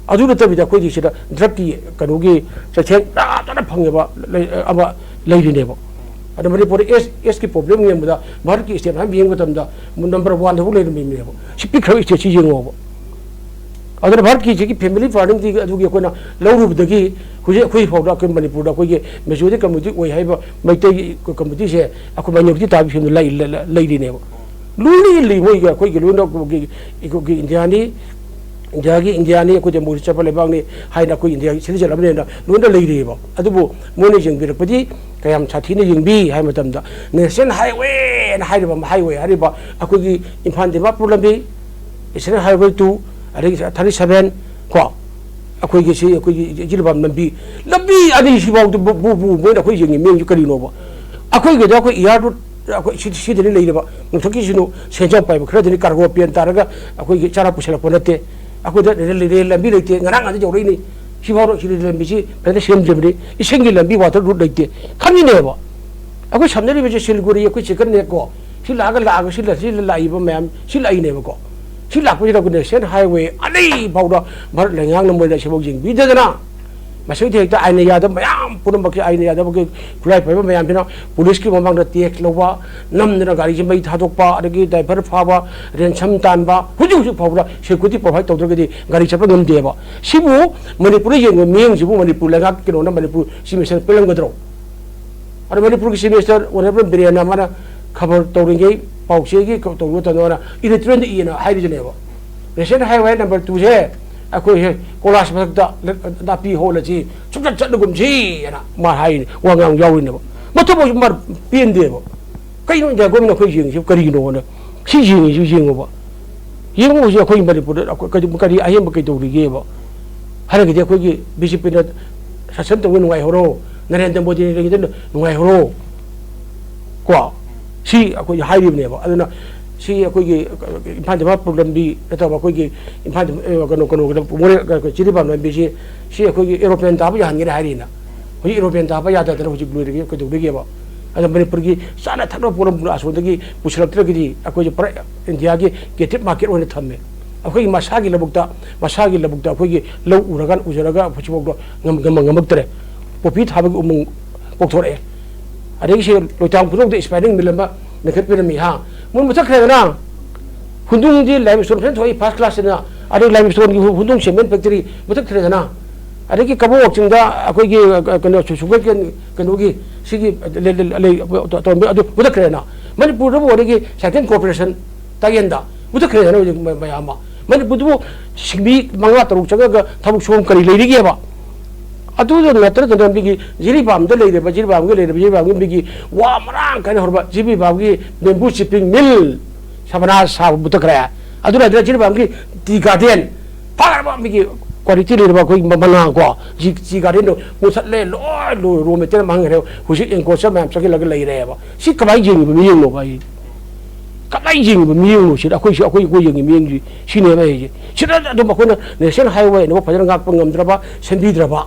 ꯑꯗꯨ ꯅꯠꯇꯕꯤꯗ ꯑꯩꯈꯣꯏꯒꯤ ꯁꯤꯗ ꯗ꯭ꯔꯒꯀꯤ ꯀꯩꯅꯣꯒꯤ ꯆꯩꯊꯦꯡ ꯇꯥꯗꯅ ꯐꯪꯉꯤꯕ ꯂꯩ-, ꯑꯃ ꯂꯩꯔꯤꯅꯦꯕ꯫ ꯑꯗ ꯃꯅꯤꯄꯨꯔꯗ ꯑꯦꯁ, ꯑꯦꯁꯀꯤ ꯄ꯭ꯔꯣꯕ꯭ꯂꯦꯝ ꯌꯦꯡꯕꯗ ꯚꯥꯔꯠꯀꯤ ꯁ꯭ꯇꯦꯠ ꯃꯌꯥꯝ ꯌꯦꯡꯕ ꯃꯇꯝꯗ ꯅꯝꯕꯔ ꯋꯥꯟꯗ ꯍꯧꯖꯤꯛ ꯂꯩꯔꯝꯃꯤꯅꯦꯕ꯫ ꯁꯤ ꯄꯤꯛꯈ꯭ꯔꯕ ꯁ꯭ꯇꯦꯠꯁꯤ ꯌꯦꯡꯉꯣꯕ꯫ ꯑꯗꯨꯅ ꯚꯥꯔꯠꯀꯤ ꯁꯤꯒꯤ ꯐꯦꯃꯤꯂꯤ ꯄ꯭ꯂꯥꯅꯤꯡꯗꯤ ꯑꯗꯨꯒꯤ ꯑꯩꯈꯣꯏꯅ ꯂꯧꯔꯨꯕꯗꯒꯤ ꯍꯧꯖꯤꯛ ꯑꯩꯈꯣꯏ ꯐꯥꯎꯗ ꯑꯩꯈꯣꯏ ꯃꯅꯤꯄꯨꯔꯗ ꯑꯩꯈꯣꯏꯒꯤ ꯃꯦꯖꯣꯔꯤꯇꯤ ꯀꯝꯃ꯭ꯌꯨꯅꯤꯇꯤ ꯑꯣꯏ ꯍꯥꯏꯕ ꯃꯩꯇꯩꯒꯤ ꯀꯝꯃ꯭ꯌꯨꯅꯤꯇꯤꯁꯦ ꯑꯩꯈꯣꯏ ꯃꯥꯏꯅꯣꯔꯤꯇꯤ ꯇꯥꯕꯒꯤ ꯐꯤꯕꯝꯗ ꯂꯩ-, ꯂꯩ-, ꯂꯩꯔꯤꯅꯦꯕ꯫ ꯂꯣꯏꯅ ꯏꯜꯂꯤ ꯃꯣꯏꯒꯤ, ꯑꯩꯈꯣꯏꯒꯤ ꯂꯣꯏꯅ ꯑꯩꯈꯣꯏꯒꯤ, ꯑꯩꯈꯣꯏꯒꯤ ꯏꯟꯗꯤꯌꯥꯅꯤ, ꯏꯟꯗꯤꯌꯥꯒꯤ, ꯏꯟꯗꯤꯌꯥꯅꯤ, ꯑꯩꯈꯣꯏ ꯗꯦꯃꯣꯀ꯭ꯔꯦꯁꯤ ꯆꯠꯄ ꯂꯩꯕꯥꯛꯅꯤ ꯍꯥꯏꯅ ꯑꯩꯈꯣꯏ ꯏꯟꯗꯤꯌꯥꯒꯤ ꯁꯤꯇꯤꯖꯦꯟ ꯑꯃꯅꯦꯅ ꯂꯣꯏꯅ ꯂꯩꯔꯤꯑꯕ꯫ ꯑꯗꯨꯕꯨ ꯃꯣꯏꯅ ꯌꯦꯡꯕꯤꯔꯛꯄꯗꯤ ꯀꯌꯥꯝ ꯁꯥꯊꯤꯅ ꯌꯦꯡꯕꯤ ꯍꯥꯏꯕ ꯃꯇꯝꯗ, ꯅꯦꯁꯅꯦꯜ ꯍꯥꯏꯋꯦꯅ ꯍꯥꯏꯔꯤꯕ, ꯍꯥꯏꯋꯦ ꯍꯥꯏꯔꯤꯕ ꯑꯩꯈꯣꯏꯒꯤ ꯏꯝꯐꯥꯜ ꯗꯤꯃꯥꯄꯨꯔ ꯂꯝꯕꯤ, ꯅꯦꯁꯅꯦꯜ ꯍꯥꯏꯋꯦ ꯇꯨ, ꯑꯗꯒꯤ ꯊꯥꯔꯇꯤ ꯁꯚꯦꯟ ꯀꯣ, ꯑꯩꯈꯣꯏꯒꯤ ꯁꯤ, ꯑꯩꯈꯣꯏꯒꯤ ꯖꯤꯔꯤꯕꯥꯝ ꯂꯝꯕꯤ, ꯂꯝꯕꯤ ꯑꯅꯤꯁꯤꯐꯥꯎꯗ ꯕꯨ, ꯕꯨ, ꯕꯨ, ꯃꯣꯏꯅ ꯑꯩꯈꯣꯏ ꯌꯦꯡꯉꯤ ꯃꯤꯠꯌꯦꯡꯁꯤ ꯀꯔꯤꯅꯣꯕ? ꯑꯩꯈꯣꯏꯒꯤꯗ ꯑꯩꯈꯣꯏ ꯏꯌꯥꯔ ꯔꯨꯠ ꯑꯩꯈꯣꯏ ꯁꯤ-, ꯁꯤꯗꯅꯤ ꯂꯩꯔꯤꯕ ꯃꯊꯛꯀꯤꯁꯤꯅ ꯁꯦꯟꯖꯥꯎ ꯄꯥꯏꯕ ꯈꯔꯗꯅꯤ ꯀꯥꯔꯒꯣ ꯄꯦꯟ ꯇꯥꯔꯒ ꯑꯩꯈꯣꯏꯒꯤ ꯆꯥꯔꯥ ꯄꯨꯁꯜꯂꯛꯄ ꯅꯠꯇꯦ꯫ ꯑꯩꯈꯣꯏꯗ ꯔꯦꯜ, ꯔꯦꯜ ꯂꯝꯕꯤ ꯂꯩꯇꯦ, ꯉꯔꯥꯡ ꯉꯥꯟꯗ ꯌꯧꯔꯛꯏꯅꯤ꯫ ꯁꯤꯐꯥꯎꯗ ꯁꯤ ꯔꯦꯜ ꯂꯝꯕꯤꯁꯤ ꯐꯖꯅ ꯁꯦꯝꯗ꯭ꯔꯤꯕꯅꯤ, ꯏꯁꯤꯡꯒꯤ ꯂꯝꯕꯤ, ꯋꯥꯇꯔ ꯔꯨꯠ ꯂꯩꯇꯦ꯫ ꯈꯪꯉꯤꯅꯦꯕ꯫ ꯑꯩꯈꯣꯏ ꯁꯝꯅꯔꯤꯕꯁꯦ ꯁꯤꯂꯤꯒꯨꯔꯤ, ꯑꯩꯈꯣꯏ ꯆꯦꯀꯟꯅꯦꯀꯣ꯫ ꯁꯤ ꯂꯥꯛꯑꯒ, ꯂꯥꯛꯑꯒ ꯁꯤ ꯂ-, ꯁꯤ ꯂꯥꯛꯏꯕ ꯃꯌꯥꯝ ꯁꯤ ꯂꯥꯛꯏꯅꯦꯕꯀꯣ꯫ ꯁꯤ ꯂꯥꯛꯄꯁꯤꯗ ꯑꯩꯈꯣꯏ ꯅꯦꯁꯅꯦꯜ ꯍꯥꯏꯋꯦ ꯑꯅꯤ ꯐꯥꯎꯗ ꯚꯥꯔꯠ ꯂꯩꯉꯥꯛꯅ ꯃꯣꯏꯅ ꯁꯤꯐꯥꯎ ꯌꯦꯡꯕꯤꯗꯗꯅ ꯃꯁꯤꯗ ꯍꯦꯛꯇ ꯑꯥꯏꯟꯅ ꯌꯥꯗꯕ ꯃꯌꯥꯝ ꯄꯨꯝꯅꯃꯛꯀꯤ, ꯑꯥꯏꯟꯅ ꯌꯥꯗꯕꯒꯤ ꯈꯨꯠꯂꯥꯏ ꯄꯥꯏꯕ ꯃꯌꯥꯝꯁꯤꯅ ꯄꯨꯂꯤꯁꯀꯤ ꯃꯃꯥꯡꯗ ꯇꯦꯛꯁ ꯂꯧꯕ, ꯅꯝꯗꯅ ꯒꯥꯔꯤꯁꯤ ꯃꯩ ꯊꯥꯗꯣꯛꯄ, ꯑꯗꯒꯤ ꯗ꯭ꯔꯥꯏꯚꯔ ꯐꯥꯕ, ꯔꯦꯟꯁꯝ ꯇꯥꯟꯕ, ꯍꯧꯖꯤꯛ ꯍꯧꯖꯤꯛ ꯐꯥꯎꯕꯗ ꯁꯦꯀ꯭ꯌꯨꯔꯤꯇꯤ ꯄ꯭ꯔꯣꯚꯥꯏꯗ ꯇꯧꯗ꯭ꯔꯒꯗꯤ ꯒꯥꯔꯤ ꯆꯠꯄ ꯉꯝꯗꯦꯕ꯫ ꯁꯤꯕꯨ ꯃꯅꯤꯄꯨꯔꯗ ꯌꯦꯡꯕ ꯃꯤꯠꯌꯦꯡꯁꯤꯕꯨ ꯃꯅꯤꯄꯨꯔ ꯂꯩꯉꯥꯛ ꯀꯩꯅꯣꯅ ꯃꯅꯤꯄꯨꯔ ꯆꯤꯐ ꯃꯤꯅꯤꯁꯇꯔ ꯄꯤꯔꯝꯒꯗ꯭ꯔꯣ? ꯑꯗꯣ ꯃꯅꯤꯄꯨꯔꯒꯤ ꯆꯤꯐ ꯃꯤꯅꯤꯁꯇꯔ ꯑꯣꯅꯔꯦꯕꯜ ꯕꯤꯔꯦꯟꯅ ꯃꯥꯅ ꯈꯕꯔ ꯇꯧꯔꯤꯉꯩ, ꯄꯥꯎꯆꯦꯒꯤ ꯇꯧꯔꯤꯉꯩ ꯃꯇꯝꯗ ꯃꯥꯅ ꯏꯗꯤꯇꯣꯔꯤꯌꯦꯜꯗ ꯏꯌꯦꯅ ꯍꯥꯏꯔꯤꯗꯨꯅꯦꯕ꯫ ꯅꯦꯁꯅꯦꯜ ꯍꯥꯏꯋꯦ ꯅꯝꯕꯔ ꯇꯨꯁꯦ ꯑꯩꯈꯣꯏ ꯍꯦꯛ ꯀꯣꯂꯥꯁ ꯃꯊꯛꯇ ꯅꯥꯄꯤ ꯍꯧꯍꯜꯂꯁꯤ, ꯁꯨꯡꯆꯠ ꯆꯠꯂꯒꯨꯝꯁꯤ ꯍꯥꯏꯅ ꯃꯥ ꯍꯥꯏꯔꯤꯅꯦ, ꯋꯥ ꯉꯥꯡ ꯌꯥꯎꯔꯤꯅꯦꯕ꯫ ꯃꯊꯛꯐꯥꯎꯁꯨ ꯃꯥ ꯄꯦꯟꯗꯦꯕ꯫ ꯀꯩꯅꯣ ꯏꯟꯗꯤꯌꯥ ꯒꯣꯔꯃꯦꯟ ꯑꯩꯈꯣꯏ ꯌꯦꯡꯉꯤꯁꯤ ꯀꯔꯤꯒꯤꯅꯣꯅ? ꯁꯤ ꯌꯦꯡꯉꯤꯁꯤ ꯌꯦꯡꯉꯨꯕ꯫ ꯌꯦꯡꯉꯨ ꯍꯧꯖꯤꯛ ꯑꯩꯈꯣꯏꯒꯤ ꯃꯅꯤꯄꯨꯔꯗ ꯑꯩꯈꯣꯏ ꯀꯔꯤ, ꯀꯔꯤ ꯑꯍꯦꯟꯕ ꯀꯩꯗꯧꯔꯤꯒꯦꯕ? ꯍꯥꯏꯔꯒꯗꯤ ꯑꯩꯈꯣꯏꯒꯤ ꯕꯤ ꯖꯦ ꯄꯤꯅ ꯁꯥꯁꯟ ꯇꯧꯕ ꯅꯨꯡꯉꯥꯏꯍꯧꯔꯣ, ꯅꯔꯦꯟꯗ꯭ꯔ ꯃꯣꯗꯤꯅ ꯂꯩꯉꯩꯗ ꯅꯨꯡꯉꯥꯏꯍꯧꯔꯣ꯫ ꯀꯣ? ꯁꯤ ꯑꯩꯈꯣꯏ ꯍꯥꯏꯔꯤꯕꯅꯦꯕ꯫ ꯑꯗꯨꯅ ꯁꯤ ꯑꯩꯈꯣꯏꯒꯤ ꯏꯝꯐꯥꯜ ꯗꯤꯃꯥꯄꯨꯔ ꯂꯝꯕꯤ ꯅꯠꯇꯕ ꯑꯩꯈꯣꯏꯒꯤ ꯏꯝꯐꯥꯜ ꯗꯤꯃꯥ-, ꯑꯦ, ꯀꯩꯅꯣ, ꯀꯩꯅꯣ, ꯃꯣꯔꯦ, ꯀꯩꯅꯣ, ꯖꯤꯔꯤꯕꯥꯝ ꯂꯝꯕꯤꯁꯤ, ꯁꯤ ꯑꯩꯈꯣꯏꯒꯤ ꯑꯦꯔꯣꯄ꯭ꯂꯦꯟ ꯇꯥꯕ ꯌꯥꯍꯟꯒꯅꯤ ꯍꯥꯏꯔꯤꯅ꯫ ꯍꯧꯖꯤꯛ ꯑꯦꯔꯣꯄ꯭ꯂꯦꯟ ꯇꯥꯕ ꯌꯥꯗꯗꯅ ꯍꯧꯖꯤꯛ ꯂꯣꯏꯔꯒꯦ ꯀꯩꯗꯧꯗꯣꯏꯒꯦꯕ? ꯑꯗ ꯃꯅꯤꯄꯨꯔꯒꯤ ꯆꯥꯅ ꯊꯛꯅꯕ ꯄꯣꯠꯂꯝ ꯑꯁꯣꯝꯗꯒꯤ ꯄꯨꯁꯤꯜꯂꯛꯇ꯭ꯔꯒꯗꯤ ꯑꯩꯈꯣꯏꯁꯦ ꯄꯨꯔꯥ ꯏꯟꯗꯤꯌꯥꯒꯤ ꯀꯦꯞꯇꯤꯞ ꯃꯥꯔꯀꯦꯠ ꯑꯣꯏꯅ ꯊꯝꯃꯦ꯫ ꯑꯩꯈꯣꯏꯒꯤ ꯃꯁꯥꯒꯤ ꯂꯧꯕꯨꯛꯇ, ꯃꯁꯥꯒꯤ ꯂꯧꯕꯨꯛꯇ ꯑꯩꯈꯣꯏꯒꯤ ꯂꯧ ꯎꯔꯀꯥꯟ, ꯎꯖꯔꯒ ꯍꯧꯖꯤꯛꯐꯥꯎꯗ ꯉꯝ-, ꯉꯝ-, ꯉꯝꯃꯛꯇ꯭ꯔꯦ꯫ ꯄꯣꯄꯤ ꯊꯥꯕꯒꯤ ꯎꯃꯪ ꯀꯣꯛꯊꯣꯔꯛꯑꯦ꯫ ꯑꯗꯒꯤ ꯁꯤ ꯂꯣꯏꯇꯥꯡ ꯈꯨꯗꯣꯡꯗ ꯏꯁꯄꯥꯏꯅꯤꯡ ꯃꯤꯜ ꯑꯃ ꯂꯤꯡꯈꯠꯄꯤꯔꯝꯃꯤ ꯍꯥ꯫ ꯃꯣꯏ ꯃꯨꯊꯠꯈ꯭ꯔꯦꯗꯅ꯫ ꯍꯨꯟꯗꯨꯡꯗꯤ ꯂꯥꯏꯝ ꯁ꯭ꯇꯣꯟ ꯐꯖꯅ ꯊꯣꯛꯏ, ꯐꯥꯔꯁ ꯀ꯭ꯂꯥꯁꯁꯤꯅ꯫ ꯑꯗꯩ ꯂꯥꯏꯝ ꯁ꯭ꯇꯣꯟꯒꯤ ꯍꯨ-, ꯍꯨꯟꯗꯨꯡ ꯁꯦꯃꯦꯟ ꯐꯦꯛꯇꯔꯤ ꯃꯨꯊꯠꯈ꯭ꯔꯦꯗꯅ꯫ ꯑꯗꯒꯤ ꯀꯕꯣꯛ ꯋꯥꯛꯆꯤꯡꯗ ꯑꯩꯈꯣꯏꯒꯤ, ꯑ, ꯀꯩꯅꯣ, ꯁꯨ-, ꯁꯨꯒꯔ ꯀꯦꯟ ꯀꯩꯅꯣꯒꯤ ꯁꯤꯒꯤ ꯂꯩ-, ꯂꯩ-, ꯂꯩ-, ꯇꯧꯔꯝꯕ ꯑꯗꯨ ꯃꯨꯊꯠꯈ꯭ꯔꯦꯗꯅ꯫ ꯃꯅꯤꯄꯨꯔꯗꯕꯨ ꯑꯗꯒꯤ ꯁꯥꯏꯀꯜ ꯀꯣꯔꯄꯣꯔꯦꯁꯟ ꯇꯥꯏꯌꯦꯟꯗ ꯃꯨꯊꯠꯈ꯭ꯔꯦꯗꯅ ꯍꯧꯖꯤꯛ ꯃ-, ꯃꯌꯥꯝ ꯑꯃ꯫ ꯃꯅꯤꯄꯨꯔꯗꯨꯕꯨ ꯁꯤꯟꯃꯤ ꯃꯉꯥ ꯇꯔꯨꯛ ꯆꯪꯉꯒ ꯊꯕꯛ ꯁꯨꯐꯝ ꯀꯔꯤ ꯂꯩꯔꯤꯒꯦꯕ? ꯑꯗꯨꯗ ꯅꯠꯇꯅ ꯀꯩꯅꯣ ꯃꯤꯒꯤ ꯖꯤꯔꯤꯕꯥꯝꯗ ꯂꯩꯔꯤꯕ, ꯖꯤꯔꯤꯕꯥꯝꯒꯤ ꯂꯩꯔꯤꯕ, ꯖꯤꯔꯤꯕꯥꯝꯒꯤ ꯃꯤꯒꯤ ꯋꯥ ꯃꯔꯥꯡ ꯀꯥꯏꯅ ꯍꯧꯔꯕ ꯖꯤꯔꯤꯕꯥꯝꯒꯤ ꯕꯦꯝꯕꯨ ꯆꯤꯞꯄꯤꯡ ꯃꯤꯜ ꯁꯕꯅꯥꯁ ꯁꯥꯕ ꯃꯨꯊꯠꯈ꯭ꯔꯦ꯫ ꯑꯗꯨ ꯅꯠꯇꯅ ꯖꯤꯔꯤꯕꯥꯝꯒꯤ ꯇꯤ ꯒꯥꯔꯗꯦꯟ ꯐꯈ꯭ꯔꯕ ꯃꯤꯒꯤ ꯀ꯭ꯋꯥꯂꯤꯇꯤ ꯂꯩꯔꯕ ꯑꯩꯈꯣꯏ ꯃ- ꯃꯅꯥ ꯀꯣ, ꯖꯤ ꯖꯤ ꯒꯥꯔꯗꯦꯟꯗꯣ ꯃꯨꯊꯠꯂꯦ, ꯂꯣꯏ ꯂꯣꯏ ꯔꯣ ꯃꯦꯇꯔꯤꯌꯦꯜ ꯃꯥꯡꯈ꯭ꯔꯦ꯫ ꯍꯧꯖꯤꯛ ꯑꯦꯟꯀ꯭ꯔꯣꯆꯔ ꯃꯌꯥꯝ ꯆꯪꯁꯤꯜꯂꯒ ꯂꯩꯔꯦꯕ꯫ ꯁꯤ ꯀꯃꯥꯏꯅ ꯌꯦꯡꯉꯤꯕ ꯃꯤꯠꯌꯦꯡꯅꯣꯕ? ꯑꯩ ꯀꯃꯥꯏꯅ ꯌꯦꯡꯉꯤꯕ ꯃꯤꯠꯌꯦꯡꯅꯣ? ꯁꯤꯗ ꯑꯩꯈꯣꯏꯁꯨ ꯑꯩꯈꯣꯏ ꯑꯩꯈꯣꯏ ꯌꯦꯡꯉꯤ ꯃꯤꯠꯌꯦꯡꯁꯤ ꯁꯤꯅꯦꯕ ꯑꯩꯁꯦ꯫ ꯁꯤꯗ ꯑꯗꯨꯝ ꯑꯩꯈꯣꯏꯅ ꯅꯦꯁꯅꯦꯜ ꯍꯥꯏꯋꯦ ꯑꯅꯧꯕ ꯐꯖꯅ ꯉꯥꯛꯄ ꯉꯝꯗ꯭ꯔꯕ, ꯁꯦꯝꯕꯤꯗ꯭ꯔꯕ,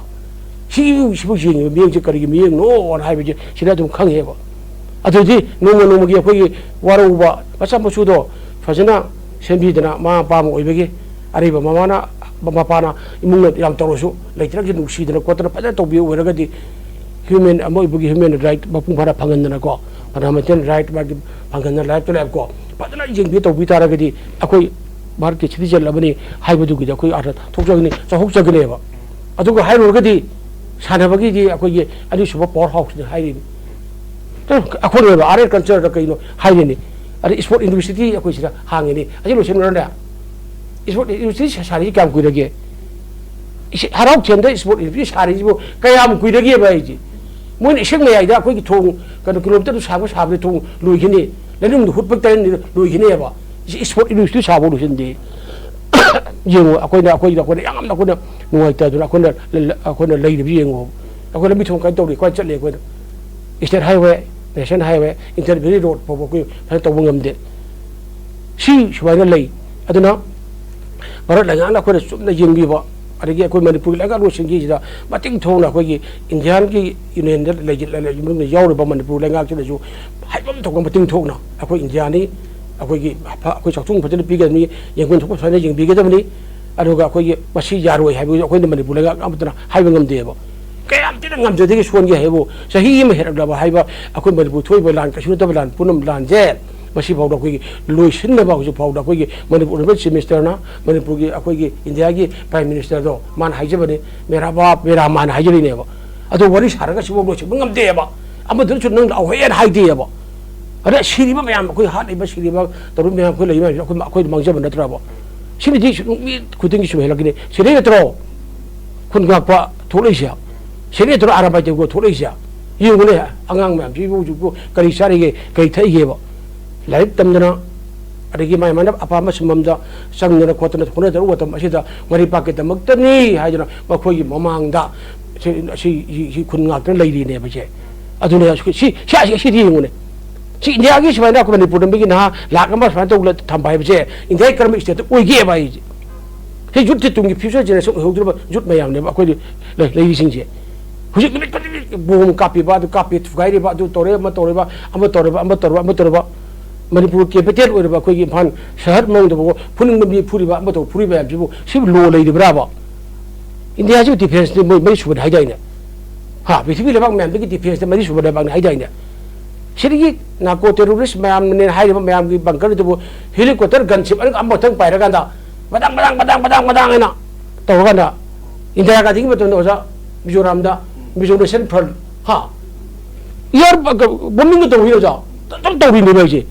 ꯁꯤꯕꯨ ꯁꯤꯕꯨ ꯌꯦꯡꯉꯤꯕ ꯃꯤꯠꯌꯦꯡꯁꯦ ꯀꯔꯤꯒꯤ ꯃꯤꯠꯌꯦꯡꯅꯣꯅ ꯍꯥꯏꯕꯁꯦ ꯁꯤꯗ ꯑꯗꯨꯝ ꯈꯪꯉꯦꯕ꯫ ꯑꯗꯨꯗꯤ ꯅꯣꯡꯃ ꯅꯣꯡꯃꯒꯤ ꯑꯩꯈꯣꯏꯒꯤ ꯋꯥꯔꯧꯕ ꯃꯆꯥ ꯃꯁꯨꯗꯣ ꯐꯖꯅ ꯁꯦꯝꯕꯤꯗꯅ, ꯃꯃꯥ ꯃꯄꯥ ꯑꯃ ꯑꯣꯏꯕꯒꯤ ꯑꯔꯤꯕ ꯃꯃꯥꯅ, ꯃꯄꯥꯅ ꯏꯃꯨꯡꯅ ꯌꯥꯝ ꯇꯧꯔꯁꯨ ꯂꯩꯇ꯭ꯔꯒꯁꯨ ꯅꯨꯡꯁꯤꯗꯅ ꯈꯣꯠꯇꯅ ꯐꯖꯅ ꯇꯧꯕꯤꯕ ꯑꯣꯏꯔꯒꯗꯤ, ꯍ꯭ꯌꯨꯃꯦꯟ ꯑꯃ ꯑꯣꯏꯕꯒꯤ ꯍ꯭ꯌꯨꯃꯦꯟ ꯔꯥꯏꯠ ꯃꯄꯨꯡ ꯐꯥꯅ ꯐꯪꯍꯟꯗꯅꯀꯣ, ꯐꯟꯗꯥꯃꯦꯟꯇꯦꯜ ꯔꯥꯏꯠ ꯃꯥꯒꯤ ꯐꯪꯍꯟꯗꯅ ꯂꯥꯏꯐꯇ ꯂꯩꯕꯀꯣ, ꯐꯖꯅ ꯌꯦꯡꯕꯤ ꯇꯧꯕꯤ ꯇꯥꯔꯒꯗꯤ ꯑꯩꯈꯣꯏ ꯚꯥꯔꯠꯀꯤ ꯁꯤꯇꯤꯖꯦꯟ ꯑꯃꯅꯤ ꯍꯥꯏꯕꯗꯨꯒꯤꯗꯤ ꯑꯩꯈꯣꯏ ꯑꯥꯔꯊ ꯊꯣꯛꯆꯒꯅꯤ, ꯆꯥꯎꯊꯣꯛꯆꯒꯅꯦꯕ꯫ ꯑꯗꯨꯒ ꯍꯥꯏꯔꯨꯔꯒꯗꯤ ꯁꯥꯟꯅꯕꯒꯤꯗꯤ ꯑꯩꯈꯣꯏꯒꯤ ꯑꯅꯤꯁꯨꯕ ꯄꯋꯥꯔ ꯍꯥꯎꯁꯅꯤ ꯍꯥꯏꯔꯤꯅꯤ꯫ ꯑꯩꯈꯣꯏꯅ ꯑꯥꯔꯠ ꯑꯦꯟ ꯀꯜꯆꯔꯗ ꯀꯩꯅꯣ ꯍꯥꯏꯔꯤꯅꯤ꯫ ꯑꯗꯩ ꯏꯁꯄꯣꯔꯠ ꯌꯨꯅꯤꯚꯔꯁꯤꯇꯤ ꯑꯩꯈꯣꯏ ꯁꯤꯗ ꯍꯥꯡꯉꯤꯅꯤ꯫ ꯑꯁꯤ ꯂꯣꯏꯁꯤꯟꯈ꯭ꯔꯅꯦ꯫ ꯏꯁꯄꯣꯔꯠ ꯌꯨꯅꯤꯚꯔꯁꯤꯇꯤ ꯁꯥꯔꯤꯁꯤ ꯀꯌꯥꯝ ꯀꯨꯏꯔꯒꯦ? ꯏꯁ-, ꯍꯔꯥꯎ ꯊꯦꯟꯗ ꯏꯁꯄꯣꯔꯠ ꯌꯨꯅꯤꯚꯔꯁꯤꯇꯤ ꯁꯥꯔꯤꯁꯤꯕꯨ ꯀꯌꯥꯝ ꯀꯨꯏꯔꯒꯦꯕ ꯑꯩꯁꯦ? ꯃꯣꯏꯅ ꯏꯁꯤꯡ ꯃꯌꯥꯏꯗ ꯑꯩꯈꯣꯏꯒꯤ ꯊꯣꯡ, ꯀꯩꯅꯣ, ꯀꯤꯂꯣꯃꯤꯇꯔꯗꯨ ꯁꯥꯡꯕ ꯁꯥꯕꯗ ꯊꯣꯡ ꯂꯣꯏꯈꯤꯅꯤ, ꯂꯩꯅꯨꯡꯗ ꯍꯨꯠꯄ ꯇꯔꯦꯠꯅꯤ ꯂꯣꯏꯈꯤꯅꯦꯕ꯫ ꯏꯁ-, ꯏꯁꯄꯣꯔꯠ ꯌꯨꯅꯤꯚꯔꯁꯤꯇꯤ ꯁꯥꯕ ꯂꯣꯏꯁꯤꯟꯗꯦ꯫ ꯌꯦꯡꯉꯣ, ꯑꯩꯈꯣꯏꯅ, ꯑꯩꯈꯣꯏꯗ, ꯑꯩꯈꯣꯏꯅ ꯌꯥꯝꯅ ꯑꯩꯈꯣꯏꯅ ꯅꯨꯡꯉꯥꯏꯇꯗꯅ ꯑꯩꯈꯣꯏꯅ, ꯑꯩꯈꯣꯏꯅ ꯂꯩꯔꯤꯕ ꯌꯦꯡꯉꯣ꯫ ꯑꯩꯈꯣꯏ ꯂꯝꯕꯤ ꯊꯣꯡ ꯀꯥꯏꯅ ꯇꯧꯔꯤ, ꯀꯥꯏꯅ ꯆꯠꯂꯤ ꯑꯩꯈꯣꯏꯅ꯫ State highway, national highway, inter valley road ꯐꯥꯎꯕ ꯑꯩꯈꯣꯏ ꯐꯖꯅ ꯇꯧꯕ ꯉꯝꯗꯦ꯫ ꯁꯤ ꯁꯨꯃꯥꯏꯅ ꯂꯩ꯫ ꯑꯗꯨꯅ ꯚꯥꯔꯠ ꯂꯩꯉꯥꯛꯅ ꯑꯩꯈꯣꯏꯅ ꯆꯨꯝꯅ ꯌꯦꯡꯕꯤꯕ, ꯑꯗꯒꯤ ꯑꯩꯈꯣꯏ ꯃꯅꯤꯄꯨꯔꯒꯤ ꯂꯩꯉꯥꯛꯂꯣꯏꯁꯤꯡꯒꯤꯁꯤꯗ ꯃꯇꯤꯡ ꯊꯣꯛꯅ ꯑꯩꯈꯣꯏꯒꯤ ꯏꯟꯗꯤꯌꯥꯟꯒꯤ ꯌꯨꯅꯤꯌꯟꯗ ꯂꯩ-, ꯂꯩ-, ꯂꯩ-, ꯃꯅꯨꯡꯗ ꯌꯥꯎꯔꯤꯕ ꯃꯅꯤꯄꯨꯔ ꯂꯩꯉꯥꯛꯁꯤꯗꯁꯨ ꯍꯥꯏꯐꯝ ꯊꯣꯛꯅ ꯃꯇꯤꯡ ꯊꯣꯛꯅ ꯑꯩꯈꯣꯏ ꯏꯟꯗꯤꯌꯥꯅꯤ, ꯑꯩꯈꯣꯏꯒꯤ ꯐ-, ꯑꯩꯈꯣꯏ ꯆꯥꯛꯊꯨꯡ ꯐꯖꯅ ꯄꯤꯒꯗꯕꯅꯤ, ꯌꯦꯡꯐꯝ ꯊꯣꯛꯄ ꯁꯨꯃꯥꯏꯅ ꯌꯦꯡꯕꯤꯒꯗꯕꯅꯤ, ꯑꯗꯨꯒ ꯑꯩꯈꯣꯏꯒꯤ ꯃꯁꯤ ꯌꯥꯔꯣꯏ ꯍꯥꯏꯕꯁꯨ ꯑꯩꯈꯣꯏꯅ ꯃꯅꯤꯄꯨꯔ ꯂꯩꯉꯥꯛ ꯑꯃꯠꯇꯅ ꯍꯥꯏꯕ ꯉꯝꯗꯦꯕ꯫ ꯀꯌꯥꯝ ꯊꯤꯅ ꯉꯝꯖꯗꯒꯦ ꯁꯣꯟꯒꯦ ꯍꯥꯏꯕꯨ, ꯆꯍꯤ ꯑꯃ ꯍꯦꯜꯂꯛꯂꯕ ꯍꯥꯏꯕ ꯑꯩꯈꯣꯏ ꯃꯅꯤꯄꯨꯔ ꯊꯣꯛꯏꯕ ꯂꯥꯟ, ꯀꯩꯁꯨ ꯅꯠꯇꯕ ꯂꯥꯟ, ꯄꯨꯝꯅꯃꯛ ꯂꯥꯟꯁꯦ ꯃꯁꯤꯐꯥꯎꯗ ꯑꯩꯈꯣꯏꯒꯤ ꯂꯣꯏꯁꯤꯟꯅꯕ ꯍꯧꯖꯤꯛ ꯐꯥꯎꯗ ꯑꯩꯈꯣꯏꯒꯤ ꯃꯅꯤꯄꯨꯔ ꯑꯣꯏꯔꯤꯕ ꯆꯤꯐ ꯃꯤꯅꯤꯁꯇꯔꯅ, ꯃꯅꯤꯄꯨꯔꯒꯤ ꯑꯩꯈꯣꯏꯒꯤ ꯏꯟꯗꯤꯌꯥꯒꯤ ꯄ꯭ꯔꯥꯏꯝ ꯃꯤꯅꯤꯁꯇꯔꯗꯣ ꯃꯥꯅ ꯍꯥꯏꯖꯕꯅꯤ, "ꯃꯦꯔꯥ ꯕꯥꯞ, ꯃꯦꯔꯥ ꯃꯥꯟ" ꯍꯥꯏꯖꯔꯤꯅꯦꯕ꯫ ꯑꯗꯣ ꯋꯥꯔꯤ ꯁꯥꯔꯒ ꯁꯤꯐꯥꯎ ꯂꯣꯏꯁꯤꯟꯕ ꯉꯝꯗꯦꯕ꯫ ꯑꯃꯗꯨꯅꯁꯨ ꯅꯪ ꯂꯥꯛꯑꯣꯍꯦꯅ ꯍꯥꯏꯗꯦꯕ꯫ ꯑꯗ ꯁꯤꯔꯤꯕ ꯃꯌꯥꯝ, ꯑꯩꯈꯣꯏ ꯍꯥꯠꯂꯤꯕ, ꯁꯤꯔꯤꯕ ꯇꯧꯔꯤꯕ ꯃꯌꯥꯝ, ꯑꯩꯈꯣꯏ ꯂꯩꯔꯤꯕ ꯃꯌꯥꯝꯁꯤ ꯑꯩꯈꯣꯏ, ꯑꯩꯈꯣꯏꯗ ꯃꯥꯡꯖꯕ ꯅꯠꯇ꯭ꯔꯕ? ꯁꯤꯅꯗꯤ ꯁꯨꯝ ꯃꯤ ꯈꯨꯗꯤꯡꯒꯤ ꯁꯨꯝ ꯍꯦꯜꯂꯛꯈꯤꯅꯤ꯫ ꯁꯤꯗꯩ ꯅꯠꯇ꯭ꯔꯣ ꯈꯨꯟ ꯉꯥꯛꯄ ꯊꯣꯛꯂꯛꯏꯁꯦ? ꯁꯤꯗꯩ ꯅꯠꯇ꯭ꯔꯣ ꯑꯔꯥꯕꯥꯏ ꯇꯦꯡꯒꯣꯜ ꯊꯣꯛꯂꯛꯏꯁꯦ? ꯌꯦꯡꯉꯨꯅꯦ, ꯑꯉꯥꯡ ꯃꯌꯥꯝꯁꯤꯕꯨ ꯍꯧꯖꯤꯛꯄꯨ ꯀꯔꯤ ꯆꯥꯔꯤꯒꯦ, ꯀꯔꯤ ꯊꯛꯏꯒꯦꯕ? ꯂꯥꯏꯔꯤꯛ ꯇꯝꯗꯅ ꯑꯗꯒꯤ ꯃꯥꯏ ꯃꯥꯏꯅ ꯑꯄꯥꯝꯕ ꯁꯤꯟꯐꯝꯗ ꯆꯪꯗꯅ ꯈꯣꯠꯇꯅ ꯍꯣꯠꯅꯖꯔꯨꯕ ꯃꯇꯝ ꯑꯁꯤꯗ ꯃꯔꯩ ꯄꯥꯛꯀꯤꯗꯃꯛꯇꯅꯤ ꯍꯥꯏꯗꯅ ꯃꯈꯣꯏꯒꯤ ꯃꯃꯥꯡꯗ ꯁꯤ, ꯁꯤ, ꯁꯤ, ꯁꯤ ꯈꯨꯟ ꯉꯥꯛꯇꯅ ꯂꯩꯔꯤꯅꯦꯕ ꯁꯦ꯫ ꯑꯗꯨꯅꯦ ꯁꯤ, ꯁꯤ, ꯁꯤ, ꯁꯤꯗꯤ ꯌꯦꯡꯉꯨꯅꯦ꯫ ꯁꯤ ꯏꯟꯗꯤꯌꯥꯒꯤ ꯁꯨꯃꯥꯏꯅ ꯑꯩꯈꯣꯏ ꯃꯅꯤꯄꯨꯔꯗ ꯃꯤꯒꯤ ꯅꯍꯥ ꯂꯥꯛ ꯑꯃ ꯁꯨꯃꯥꯏꯅ ꯇꯧꯕ ꯊꯝꯕ ꯍꯥꯏꯕꯁꯦ ꯏꯟꯗꯤꯌꯥꯒꯤ ꯀꯔꯝꯕ state ꯑꯣꯏꯒꯦꯕ ꯍꯥꯏꯁꯦ? ꯁꯤ youth ꯁꯦ ꯇꯨꯡꯒꯤ future generation ꯑꯣꯏꯍꯧꯗ꯭ꯔꯤꯕ youth ꯃꯌꯥꯝꯅꯦꯕ ꯑꯩꯈꯣꯏ ꯂꯩ-, ꯂꯩꯔꯤꯁꯤꯡꯁꯦ꯫ ꯍꯧꯖꯤꯛ ꯅꯨꯃꯤꯠ ꯈꯨꯗꯤꯡꯒꯤ bomb ꯀꯥꯞꯄꯤꯕ, ꯑꯗꯨ ꯀꯥꯞꯄꯤ, ꯊꯨꯒꯥꯏꯔꯤꯕ, ꯑꯗꯨ ꯇꯧꯔꯦ, ꯑꯃ ꯇꯧꯔꯦꯕ, ꯑꯃ ꯇꯧꯔꯕ, ꯑꯃ ꯇꯧꯔꯕ, ꯑꯃ ꯇꯧꯔꯕ꯫ ꯃꯅꯤꯄꯨꯔ capital ꯑꯣꯏꯔꯤꯕ ꯑꯩꯈꯣꯏꯒꯤ ꯏꯝꯐꯥꯜ ꯁꯍꯔ ꯃꯅꯨꯡꯗꯐꯥꯎ ꯐꯨꯅꯤꯡꯕ ꯃꯤ ꯐꯨꯔꯤꯕ, ꯑꯃ ꯇꯧ ꯐꯨꯔꯤꯕ ꯃꯌꯥꯝꯁꯤꯕꯨ ꯁꯤꯕꯨ law ꯂꯩꯔꯤꯕ꯭ꯔꯥꯕ? ꯏꯟꯗꯤꯌꯥꯁꯤꯕꯨ defence ꯅꯤ ꯃꯣꯏ ꯃꯔꯤ ꯁꯨꯕꯅꯤ ꯍꯥꯏꯗꯥꯏꯅꯦ? ꯍꯥ, ꯄ꯭ꯔꯤꯊꯤꯕꯤ ꯂꯩꯕꯥꯛ ꯃꯌꯥꯝꯗꯒꯤ defence ꯇ ꯃꯔꯤ ꯁꯨꯕ ꯂꯩꯕꯥꯛꯅꯤ ꯍꯥꯏꯗꯥꯏꯅꯦ? ꯁꯤꯗꯒꯤ narco terrorist ꯃꯌꯥꯝꯅꯦ ꯍꯥꯏꯔꯤꯕ ꯃꯌꯥꯝꯒꯤ bunker ꯗꯨꯕꯨ helicopter gunship ꯑꯅꯤ ꯑꯃꯈꯛꯇꯪ ꯄꯥꯏꯔꯀꯥꯟꯗ ꯃꯗꯥꯡ, ꯃꯗꯥꯡ, ꯃꯗꯥꯡ, ꯃꯗꯥꯡ, ꯃꯗꯥꯡ ꯍꯥꯏꯅ ꯇꯧꯔꯀꯥꯟꯗ ꯏꯟꯗꯤꯔꯥ ꯒꯥꯟꯙꯤꯒꯤ ꯃꯇꯝꯗ ꯑꯣꯖꯥ ꯃꯤꯖꯣꯔꯥꯝꯗ Mizo National Front, ꯍꯥ? Air bombing ꯇꯧꯔꯤꯅꯦ ꯑꯣꯖꯥ꯫ ꯑꯗꯨꯝ ꯇꯧꯔꯤꯅꯦ ꯃꯣꯏꯁꯦ꯫